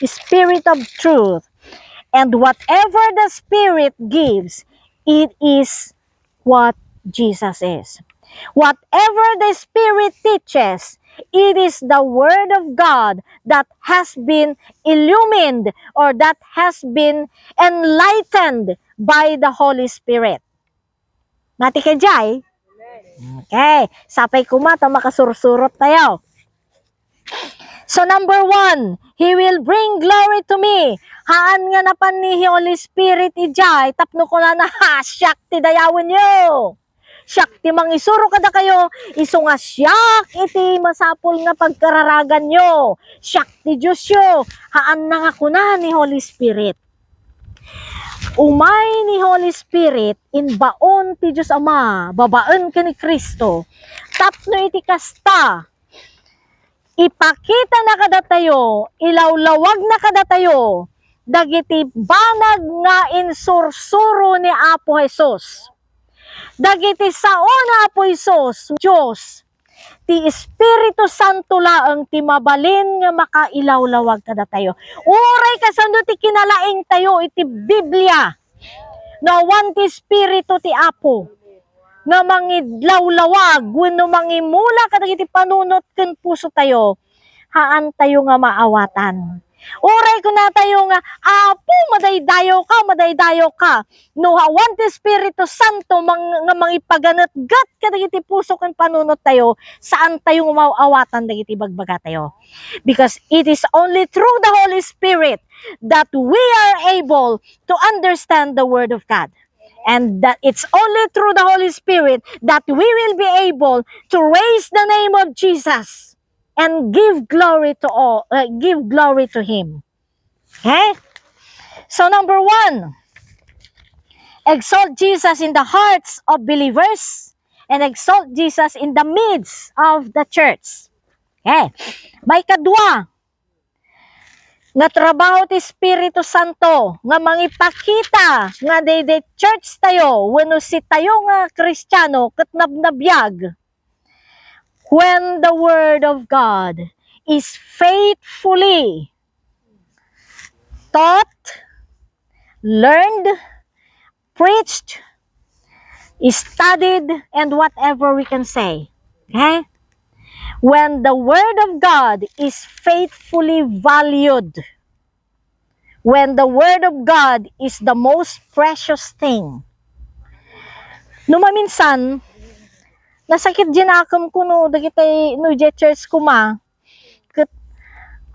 Spirit of truth. And whatever the Spirit gives, it is what Jesus is. Whatever the Spirit teaches, it is the Word of God that has been illumined or that has been enlightened by the Holy Spirit. Mati ka, Jai? Okay. Sapay kuma ta makasursurot tayo. So, number one, "He will bring glory to me." Haan nga napan ni Holy Spirit idiay tapno kunana, "Ha, siak ti dayawenyo. Siak ti mangisuro kadakayo, isu nga siak iti masapul nga pagkararaganyo. Siak ti Diosyo." Haan na nga kuna ni Holy Spirit. Umay ni Holy Spirit inbaon ti Dios Ama babaen ken ni Cristo tapno iti kasta, ipakitana kadatayo, ilawlawagna kadatayo dagiti banag nga insursuro ni Apo Jesus. Dagiti sao ni Apo Jesus, Dios, ti Espiritu Santo laeng ti mabalin nga makailawlawag kadatayo. Uray kasano ti kinalaingtayo iti Biblia, no awan ti Espiritu ti Apo nga mangidlawlawag wenno mangimula kadagiti panunot ken pusotayo, haantayo nga maawatan. Uray kunatayo nga, "Apo, madaydayaw ka, madaydayaw ka." No awan ti Espiritu Santo mang-, nga mangipaganetget kadagiti puso ken panunot tayo, saan tayo nga maawatan dagiti bagbaga tayo. Because it is only through the Holy Spirit that we are able to understand the Word of God. And that it's only through the Holy Spirit that we will be able to raise the name of Jesus and give glory to all, uh, give glory to Him. Okay? So, number one, exalt Jesus in the hearts of believers and exalt Jesus in the midst of the church. Okay? May kadua nga trabaho ti Espiritu Santo nga mangipakita nga daydi church tayo wenno sitayo nga Kristiano ket nabnabiag. When the Word of God is faithfully taught, learned, preached, studied, and whatever we can say. Okay? When the Word of God is faithfully valued, when the Word of God is the most precious thing. No maminsan, nasakit diay nakem kuno dagiti no diay church kuma, ket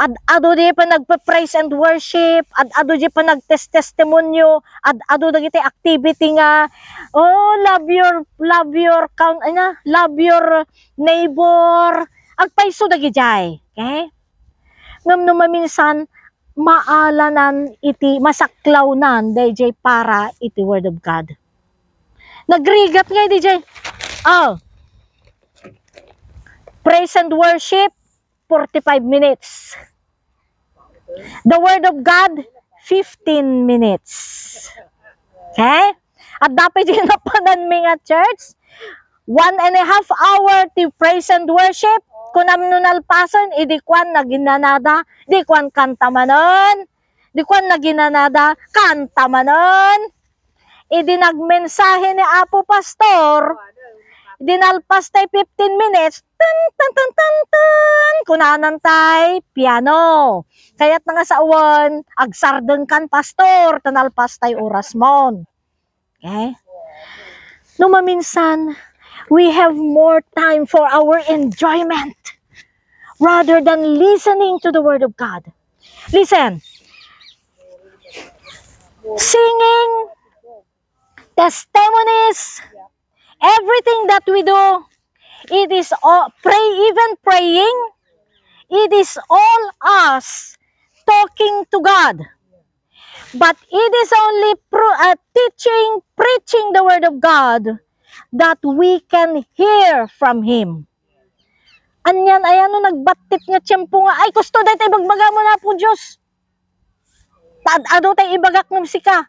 ad-adu diay panagpa-praise and worship, ad-adu diay panagtes-testimonio, ad-adu dagiti activity nga, "Oh, love your, love your coun-, ano, love your neighbor." Agpayso dagidiay, okay? Ngem no maminsan, maalanan iti masaklawnan daydiay para iti Word of God. Nagrigat nga di jay. Oh. Praise and worship, forty-five minutes. The word of God, fifteen minutes. Okay? At dapat yung napanan mi nga church, one and a half hour ti praise and worship. Kunam no nalpasen, idi kuan naginanada, di kuan kanta manen, di kuan naginanada, kanta manen. Idi nagmensahe ni Apo Pastor, idi nalpas tay fifteen minutes, tan, tan, tan, tan, tan, kunanan tay piano. Kayat na nga sawen, agsardeng kan Pastor, ta nalpas tay oras mon. Okay? No maminsan, we have more time for our enjoyment rather than listening to the Word of God. Listen, singing, testimonies, everything that we do, it is all pray, even praying, it is all us talking to God. But it is only pro, uh, teaching, preaching the word of God that we can hear from Him. Anyan, ayan no nagbattit nga tiyempo nga, ay, kusto dayta ibagbaga mo na po, Diyos. Tad-, adu tay ibagak ngem sika.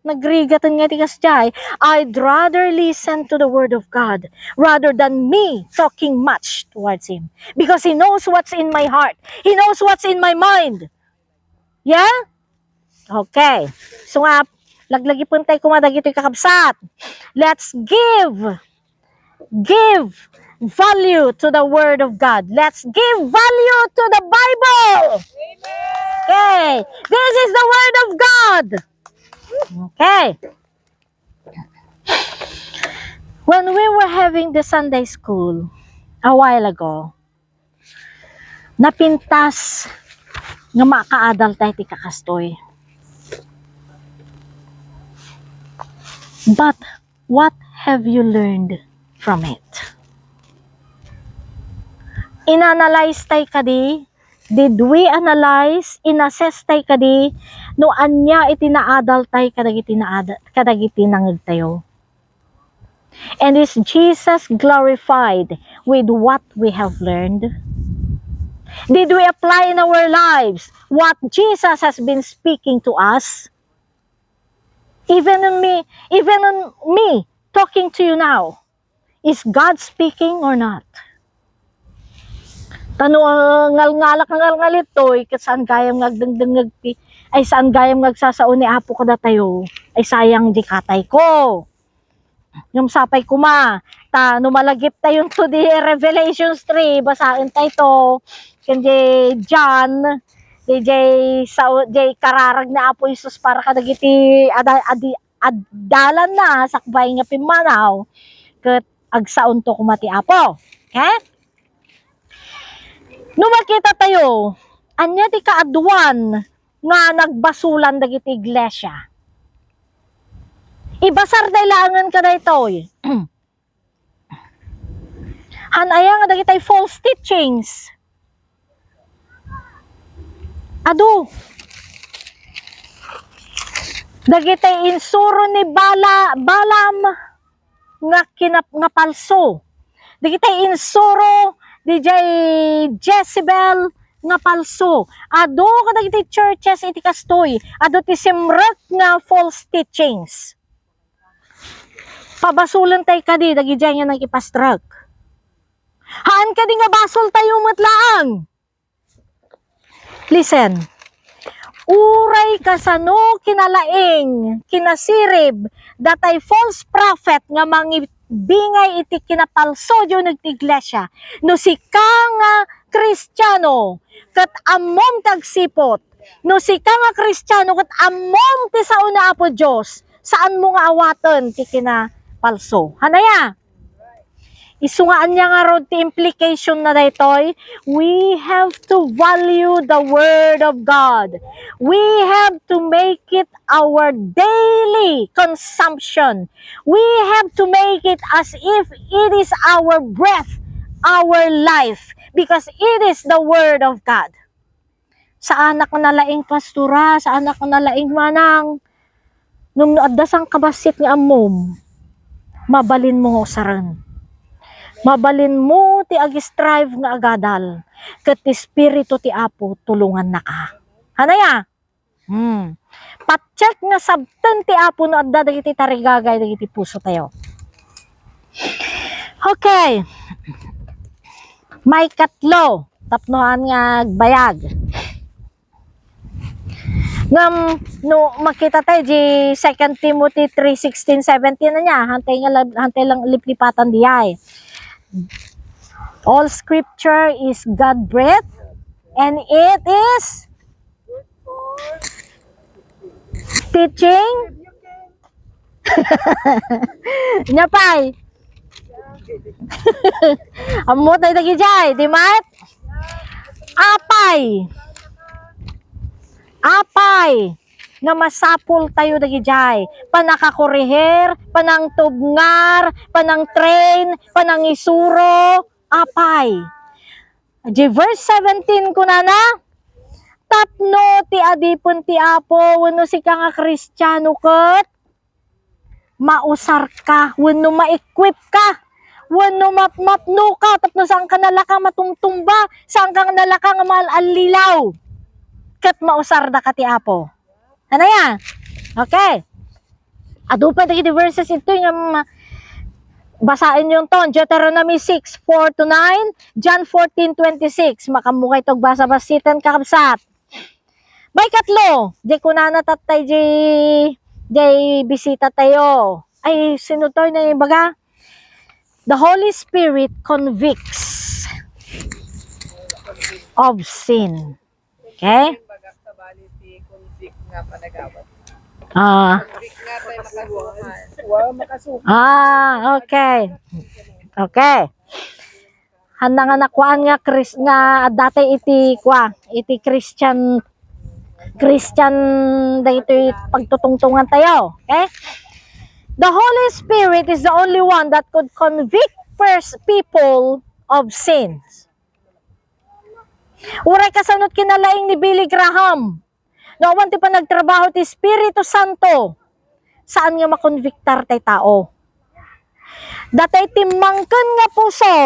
Nagrigatan nga ti kasjay. I'd rather listen to the word of God rather than me talking much towards Him. Because He knows what's in my heart. He knows what's in my mind. Yeah? Okay. So nga, laglagipen tay kuma dagitoy kakabsat. Let's give, give value to the word of God. Let's give value to the Bible. Okay. This is the word of God. Okay. When we were having the Sunday school a while ago, napintas nga makaadal tayo ti kakastoy. But what have you learned from it? Inanalyze tay kadi? Did we analyze, inassess tay kadi no ania iti naadal tay kadagiti naada-, kadagiti nangegtayo? And is Jesus glorified with what we have learned? Did we apply in our lives what Jesus has been speaking to us? Even on me, even on me talking to you now, is God speaking or not? Ta no, ah, ngalngalak nga ngalngalitoy, ket saan gayam nga agdengdengngeg ti, ay saan gayam nga agsasao ni Apo kadatayo, ay sayang di katay ko. Ngem sapay kuma, ta no malagip tayon to di Revelations three, basaen tay to, ken di John, di jay sao-, jay kararag ni Apo Jesus para kadagiti ada-, adi-, adalanna sakbay nga pimmanaw, ket agsaonto kuma ti Apo. Okay? No makita tayo, ania ti kaaduan nga nagbasolan dagiti iglesia? Ibasar day laengen kadaytoy. Han aya nga dagitay false teachings? Adu. Dagitay insuro ni Bala-, Balaam nga kinap-, nga palso. Dagitay insuro di jay Jezebel nga palso. Adu kadagiti churches iti kastoy. Adu ti simrek nga false teachings. Pabasolen tay kadi dagidiay nga nagipastrek. Haan kadi nga basol tayo met laeng. Listen. Uray kasano kinalaing, kinasirib, datay false prophet nga mangibingay iti kinapalso di uneg ti iglesia. No sika nga Kristiano, ket ammom ti agsiput, no sika nga Kristiano ket ammom ti sao ni Apo Dios, saanmo nga awaten ti kinapalso. Hanaya? Isu nga ania ngarud ti implication na daytoy? We have to value the Word of God. We have to make it our daily consumption. We have to make it as if it is our breath, our life, because it is the Word of God. Saanak nga nalaing, pastora, saanak nga nalaing, manang. Ngem no adda sangkabassit nga ammom, Mabalinmo nga usaren. Mabalinmo ti ag-strive nga agadal, ket ti Espiritu ti Apo tulongannaka. Hanaya? Hmm. Patset nga sabten ti Apo no adda dagiti tarigagay dagiti pusotayo. Okay. Maikatlo, tapno haan nga agbayag. Ngem, no makita tayo di Second Timothy three sixteen seventeen, ania, hantay nga lab-, hantay lang liplipatan diay. All scripture is God-breathed and it is teaching. Ania pay? Ammo tayo dagijay, di met? Apay. Apay nga masapul tayo dagijay. Panakakurihir, panangtubngar, panangtrain, panangisuro, apay. Di verse seventeen kunana, tapno ti adipen ti Apo wenno sika nga Kristiano ket mausarka wenno ma-equipka wenno mapmapnoka tapno saanka nalaka matumtumba, saanka nalaka nga maal-allilaw. Ket mausardaka ti Apo. Ano ya? Okay. Adu pay dagiti verses itoy nga ma-, basaen yon ton, Deuteronomy six, four to nine, John fourteen twenty-six. Makammukay tog basa-basiten, kakabsat. Maikatlo, di kunana tattay di, di bisita tayo. Ay, sino to? Yung ibaga? The Holy Spirit convicts of sin. Okay? Kumbaga, sabali ti convict nga panagawad. Ah. Convict nga tayo makasuhan. Wow, makasuhan. Ah, okay. Okay. Hanna nga nakuan nga Chris-, nga dati iti kua, iti Christian, Christian daytoy pagtutungtungan tayo. Okay? The Holy Spirit is the only one that could convict first people of sins. Uray kasanot kinalaing ni Billy Graham, no awan ti panagtrabaho ti Espiritu Santo, saan nga makonbiktar tay tao. Datay timmangken nga puso,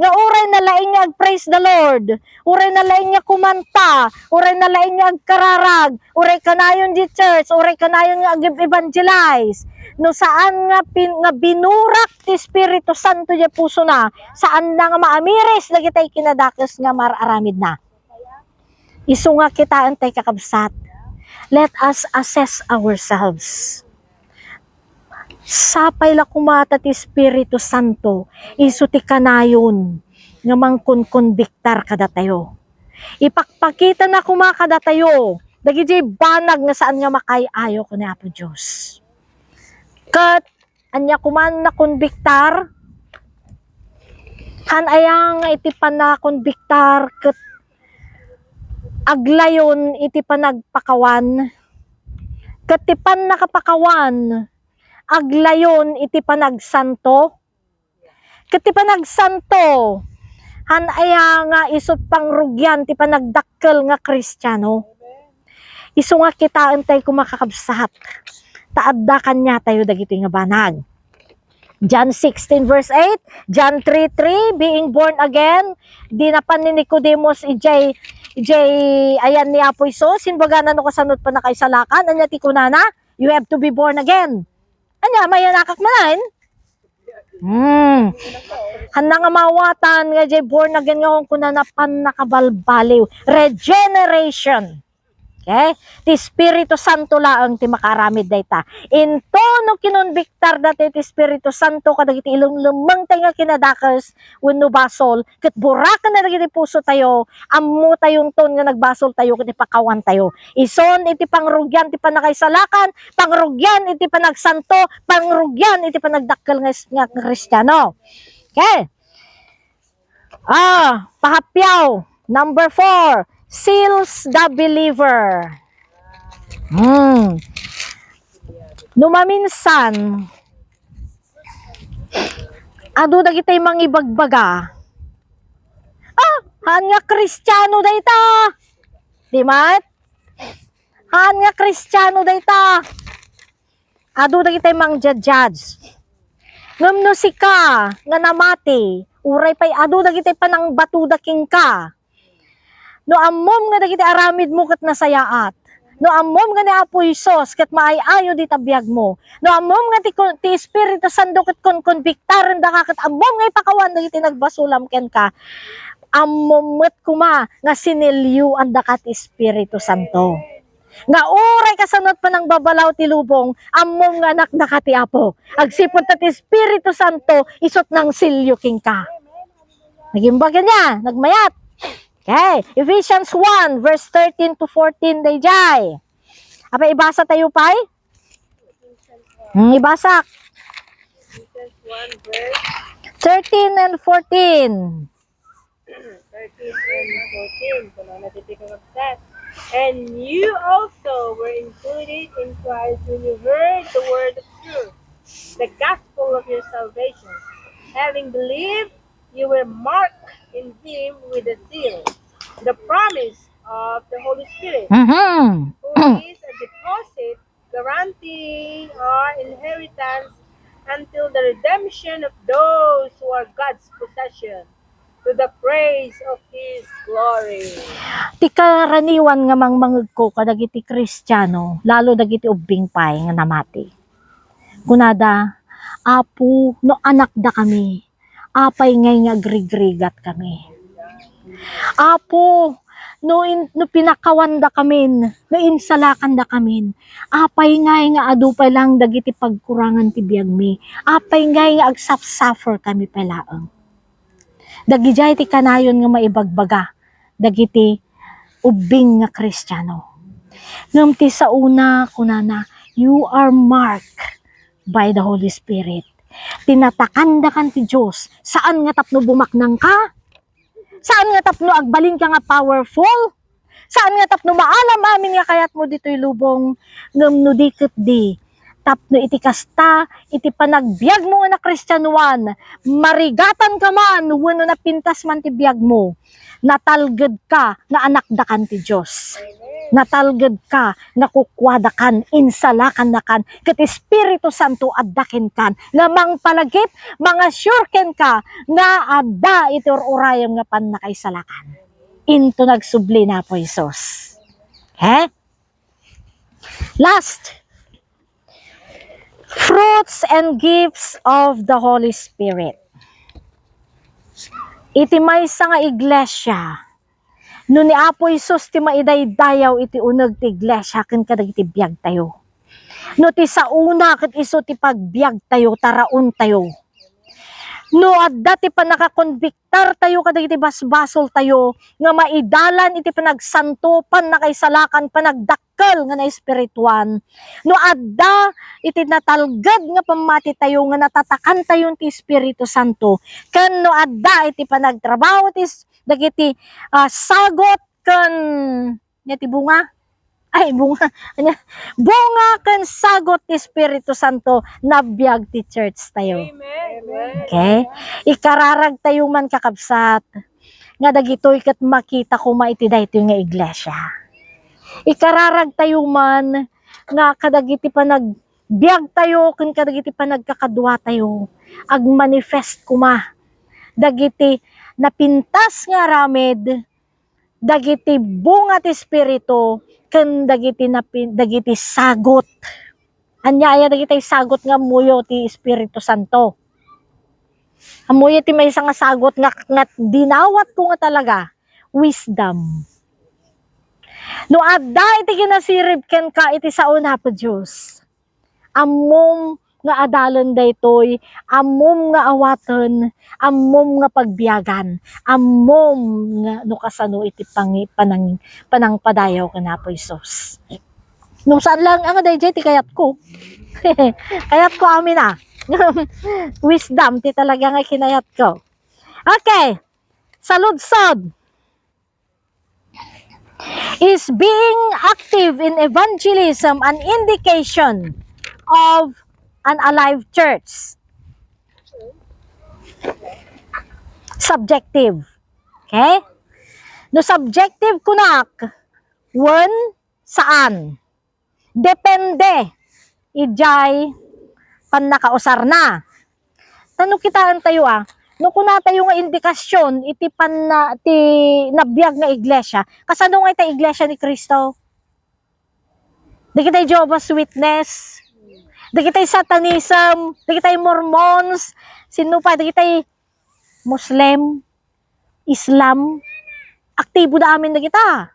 nga uray nalaing nga ag-praise the Lord, uray nalaing nga kumanta, uray nalaing nga agkararag, uray kanayon di church, uray kanayon nga ag-evangelize. No saan nga pin-, nga binurak ti Espiritu Santo di pusona, saan na nga maamiris dagitay kinadakes nga mar-aramidna. Isu nga kitaen tay kakabsat. Let us assess ourselves. Sapay la koma ta ti Espiritu Santo, isu ti kanayon nga mangkonkonbiktar kadatayo. Ipakpakitana koma kadatayo, dagiti banag nga saan nga makaay-ayo ken ni Apo Dios. Ket ania koma nakonbiktar? Haan aya nga iti pannakonbiktar ket aglayon iti panagpakawan? Ket ti pannakapakawan, aglayon iti panagsanto? Ket ti panagsanto, haan aya nga isu ti pangrugian ti panagdakkel nga Kristiano? Isu nga kitaen tay koma, kakabsat, ta adda kaniatayo dagiti nga banag. John sixteen verse eight, John three three, being born again, di napan ni Nicodemus ijay, ijay ayan ni Apo Jesus, imbagana no kasano ti pannakaisalakan, ania ti kunana? You have to be born again. Ania, mayanakak manen? Hmm. Haan nga maawatan nga jay born again nga kunkunana pannakabalbaliw. Regeneration. Okay? Ti Espiritu Santo laeng ti makaaramid dayta. Into no kinonbiktar dati ti Espiritu Santo kadagiti ilumlumengtay nga kinadakes wenno basol, ket burakenna dagiti pusotayo, ammotayonton nga nagbasoltayo ket ipakawantayo. Ison iti pangrugian ti pannakaisalakan, pangrugian iti panagsanto, pangrugian iti panagdakkel nga, nga Kristiano. Okay. Ah, pahappiaw. Number four, seals the believer. Hmm. No maminsan, adu dagiti mangibagbaga, "Ah, haan nga Kristiano dayta." Di met? "Haan nga Kristiano dayta." Adu dagiti mangjajudge. Ngem no sika nga namati, uray pay adu dagiti panangbatoda kenka, no ammom nga dagiti aramidmo ket nasayaat, no ammom nga ni Apo Jesus ket maay-ayo dita biagmo, no ammom nga ti, ti Espiritu Santo ket konkonbiktarendaka ket ammom nga ipakawan dagiti nagbasolam kenka, ammom met koma nga sinilioandaka ti Espiritu Santo. Nga uray kasano ti panangbabalaw ti lubong, ammom nga anakdaka ti Apo. Agsipud ta ti Espiritu Santo, isut' nangsilio kenka. Nagimbag ania? Nagmayat. Okay. Ephesians one, verse thirteen to fourteen, dayjay. Apay, ibasa tayo pay? Hmm, ibasa. Ephesians one, verse thirteen and fourteen. Thirteen and fourteen. Kuno na ti pikabagsak. And you also were included in Christ when you heard the word of truth, the gospel of your salvation. Having believed, you were marked in him with the seal, the promise of the Holy Spirit, Mhm. who is a deposit guaranteeing our inheritance until the redemption of those who are God's possession, to the praise of His glory. Ti karaniwan nga mangmangegko kadagiti Kristiano, lalo dagiti ubbing pay nga namati. Kunada, "Apo, no anakdakami, apay ngay nga agrigrigatkami? Apo, no in-, no pinakawandakamin, no insalakandakamin, apay ngay nga adu pay laeng dagiti pagkurangan ti biagmi? Apay ngay nga agsuffer kami pay laeng?" Dagidiay ti kanayon nga maibagbaga dagiti ubbing nga Kristiano. Ngem ti saona, kunana, "You are marked by the Holy Spirit." Tinatakandakan ti Dios, saan nga tapno bumaknangka, saan nga tapno agbalinka nga powerful, saan nga tapno maalam amin nga kayatmo ditoy lubong, ngem no di ketdi, tapno iti kasta, iti panagbiagmo nga nakristianoan, marigatanka man wenno napintas man ti biagmo, natalgedka nga anakdakan ti Dios. Natalgedka nga kukuadakan, insalakandakan, ket Espiritu Santo adda kenkan, nga mangpalagip, manga-sure kenka nga adda iti ur-urayem nga pannakaisalakan. Into nagsubli ni Apo Jesus. He? Last, fruits and gifts of the Holy Spirit. Iti maysa nga iglesia, no ni Apo Jesus ti maidaydayaw iti uneg ti iglesia ken kadagiti biagtayo. No ti saona ket isu ti pagbiagtayo, taraontayo. No adda ti pannakakonbiktartayo kadagiti basbasoltayo nga maidalan iti panagsanto, pannakaisalakan, panagdakkel nga naespirituan, no adda iti natalged nga pammatitayo nga natatakantayon ti Espiritu Santo, ken no adda iti panagtrabaho ti s-, dagiti, ah, sagot ken ania ti bunga? Ay, bunga. Ania? Bunga ken sagot ti Espiritu Santo, nabiag ti church tayo. Amen. Okay? Ikararag tayo man, kakabsat, nga dagitoy ket makita koma iti daytoy nga iglesia. Ikararag tayo man nga kadagiti panagbiag tayo ken kadagiti panagkakadua tayo, agmanifest koma dagiti napintas nga aramid dagiti bunga ti Espiritu ken dagiti napi-, dagiti sagot. Ania aya dagiti sagot nga ammoyo ti Espiritu Santo? Ammoyo ti maysa nga sagot nga, nga dinawatko nga talaga, wisdom. No adda iti kinasirib kenka iti sao ni Apo Dios, ammom nga adalen daytoy, ammom nga awaten, ammom nga pagbiagan, ammom nga no kasano iti pangi-, panang-, panangpadayaw ken Apo Jesus. No saan lang nga dayjay ti kayatko. Kayatko amin a. Wisdom ti talaga nga kinayatko. Okay. Saludsod. Is being active in evangelism an indication of an alive church? Subjective. Okay? No subjective kunak, wen, saan? Depende idiay pannakausarna. Ta no kitaentayo, ah, no kunatayo nga indikasyon iti panna-, ti nabiag nga iglesia, kasano nga ita iglesia ni Cristo? Dagitay Jehovah's Witness, dagitay Satanism, dagitay Mormons, sino pa, dagitay Muslim, Islam, aktibo da amin dagita.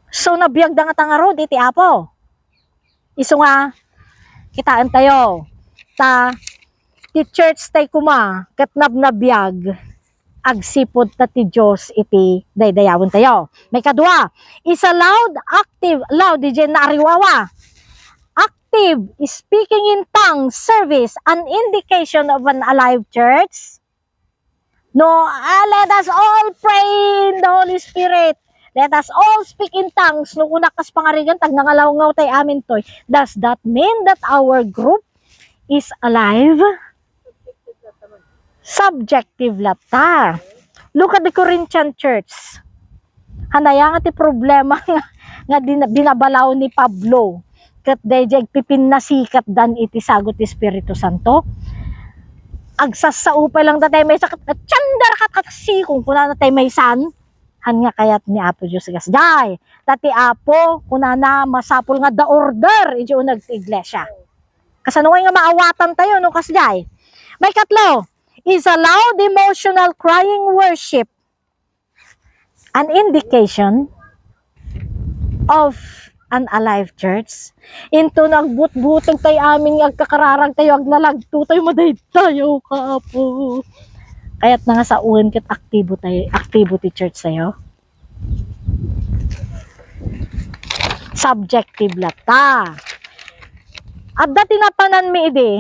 So, nabiag da nga tangarud iti Apo. Isu nga, kitaentayo. Ta, ti church tay kuma, ket nabnabiag, agsipud ta ti Dios iti daydayawentayo. Maikadua, is a loud, active, loud, diay naariwawa. Active, speaking in tongues, service, an indication of an alive church. No, ah, let us all pray in the Holy Spirit. Let us all speak in tongues. No, kuna kas pangarigan, tag nangalawngawtay amin toy. Does that mean that our group is alive? Subjective latta. Look at the Corinthian church. Hanaya nga ti problema nga, nga din-, binabalaw ni Pablo. Ket daydiay agpipinnasikatdan iti sagut ti Espiritu Santo. Agsassao pay lang datay maysa ket, "Tianda, rakatkat, sikong," kunana tay maysan. Han nga kayat ni Apo Dios kasdiay. Ta ti Apo, kunana, masapul nga adda order iti uneg ti iglesia. Kasano nga maawatantayo no kasdiay? Maikatlo, is a loud emotional crying worship an indication of an alive church? Into no agbutbuteng tay amin nga agkakararag tayo, aglalagto tayo, madaydayaw ka, Apo. Kayat na nga sawen ket aktibo tayo, aktibo ti church tayo. Subjective latta. Adda ti napananmi idi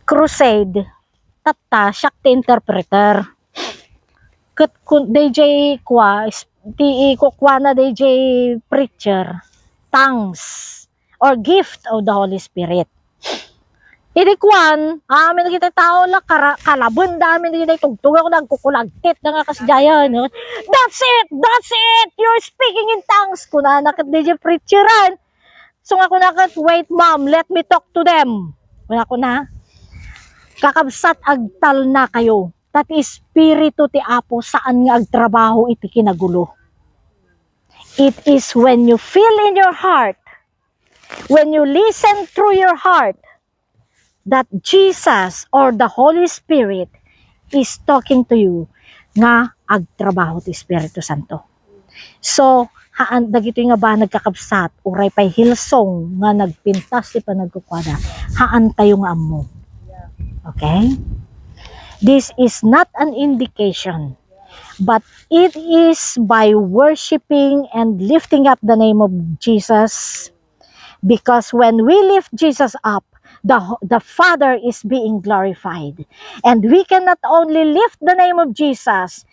crusade, tatta, siak ti interpreter. Ket kun, D J Kwa, is-, ti ikukuana D J preacher, tongues, or gift of the Holy Spirit. Idi kuan, amin dagiti tao la kara-, kalabenda amin dagiti tugtugak, nagkukulagtit da nga kasdiayan, no? "That's it! That's it! You're speaking in tongues!" Kunana ket D J preacheran. So nga kuna ket, "Wait, ma'am, let me talk to them." Kuna, kuna, "Kakabsat, agtalna kayo. Ta ti Espiritu ti Apo saan nga agtrabaho iti kinagulo. It is when you feel in your heart, when you listen through your heart, that Jesus or the Holy Spirit is talking to you," nga agtrabaho ti Espiritu Santo. So, haan, dagitoy nga banag, kakabsat, uray pay Hillsong nga nagpintas ti panagkukuada, haantayo nga ammo. Okay? This is not an indication, but it is by worshiping and lifting up the name of Jesus. Because when we lift Jesus up, the, the Father is being glorified. And we cannot only lift the name of Jesus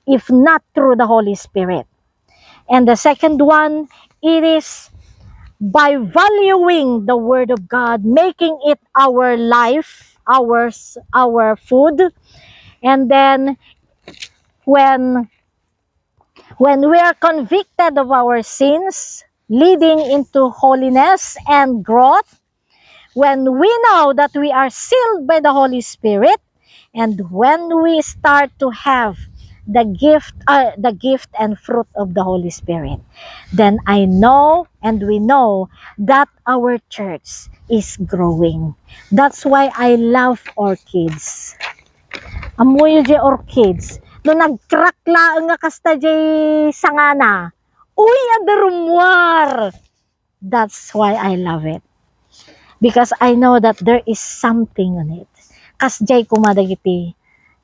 if not through the Holy Spirit. And the second one, it is by valuing the Word of God, making it our life, our s-, our food. And then when, when we are convicted of our sins, leading into holiness and growth, when we know that we are sealed by the Holy Spirit, and when we start to have the gift, uh, the gift and fruit of the Holy Spirit, then I know and we know that our church is growing. That's why I love orchids. Ammoyo jay orchids, no nag-crack laeng nga kasta jay sangana, uy, adda rummuar. That's why I love it. Because I know that there is something on it. Kasjay koma dagiti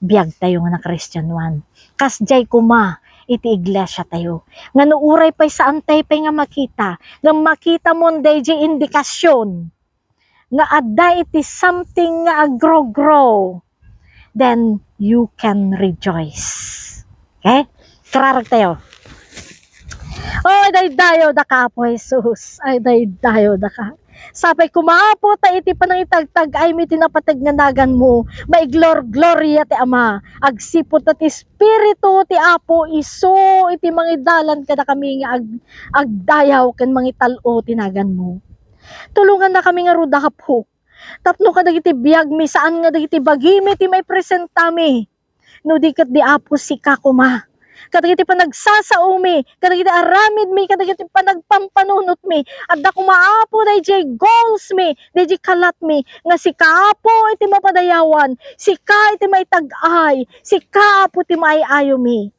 biagtayo nga nakristianoan. Kasjay koma iti iglesiatayo. Nga no uray pay saantay pay nga makita, nga makita mon dayjay indikasyon nga adda iti something nga agro-grow, then you can rejoice. Okay? Kararag tayo. Oh, daydayo daka, Apo Jesus. Ay, daydayo daka. Sapay koma, Apo, ta iti panangitagtag-aymi ti napateg nga naganmo, maiglor-gloria ti Ama. Agsipud ta ti Espiritu ti Apo isu iti mangidalan kadakami nga ag-, agdayaw ken mangital-o ti naganmo. Tulongannakami ngarud, Apo, Tapno kadagiti biagmi, saan nga dagiti bagimi ti maipresentami. No di ket di Apo, sika koma. Kadagiti panagsasaomi, kadagiti aramidmi, kadagiti panagpampanunotmi, adda koma, Apo, daydiay goalsmi, daydiay kalatmi, nga sika, Apo, iti mapadayawan, sika iti maitag-ay, sika, Apo, ti maay-ayomi.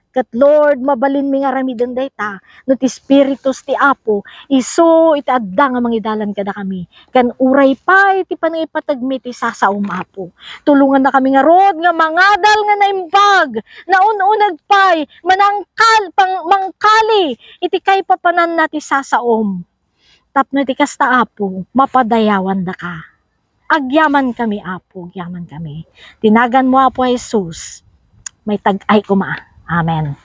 Ket, Lord, mabalinmi nga aramiden dayta no ti Espiritus ti Apo, isu iti adda nga mangidalan kadakami. Ken uray pay ti panangipategmi ti sasaom, Apo. Tulongannakami ngarud nga mangadal nga naimbag, naun-uneg pay, manangkal-, pang-, mangkali iti kaipapananna ti sasaom. Tapno iti kasta, Apo, mapadayawandaka. Agyamankami, Apo, agyamankami. Ti naganmo, Apo Jesus, maitag-ay koma. Amen.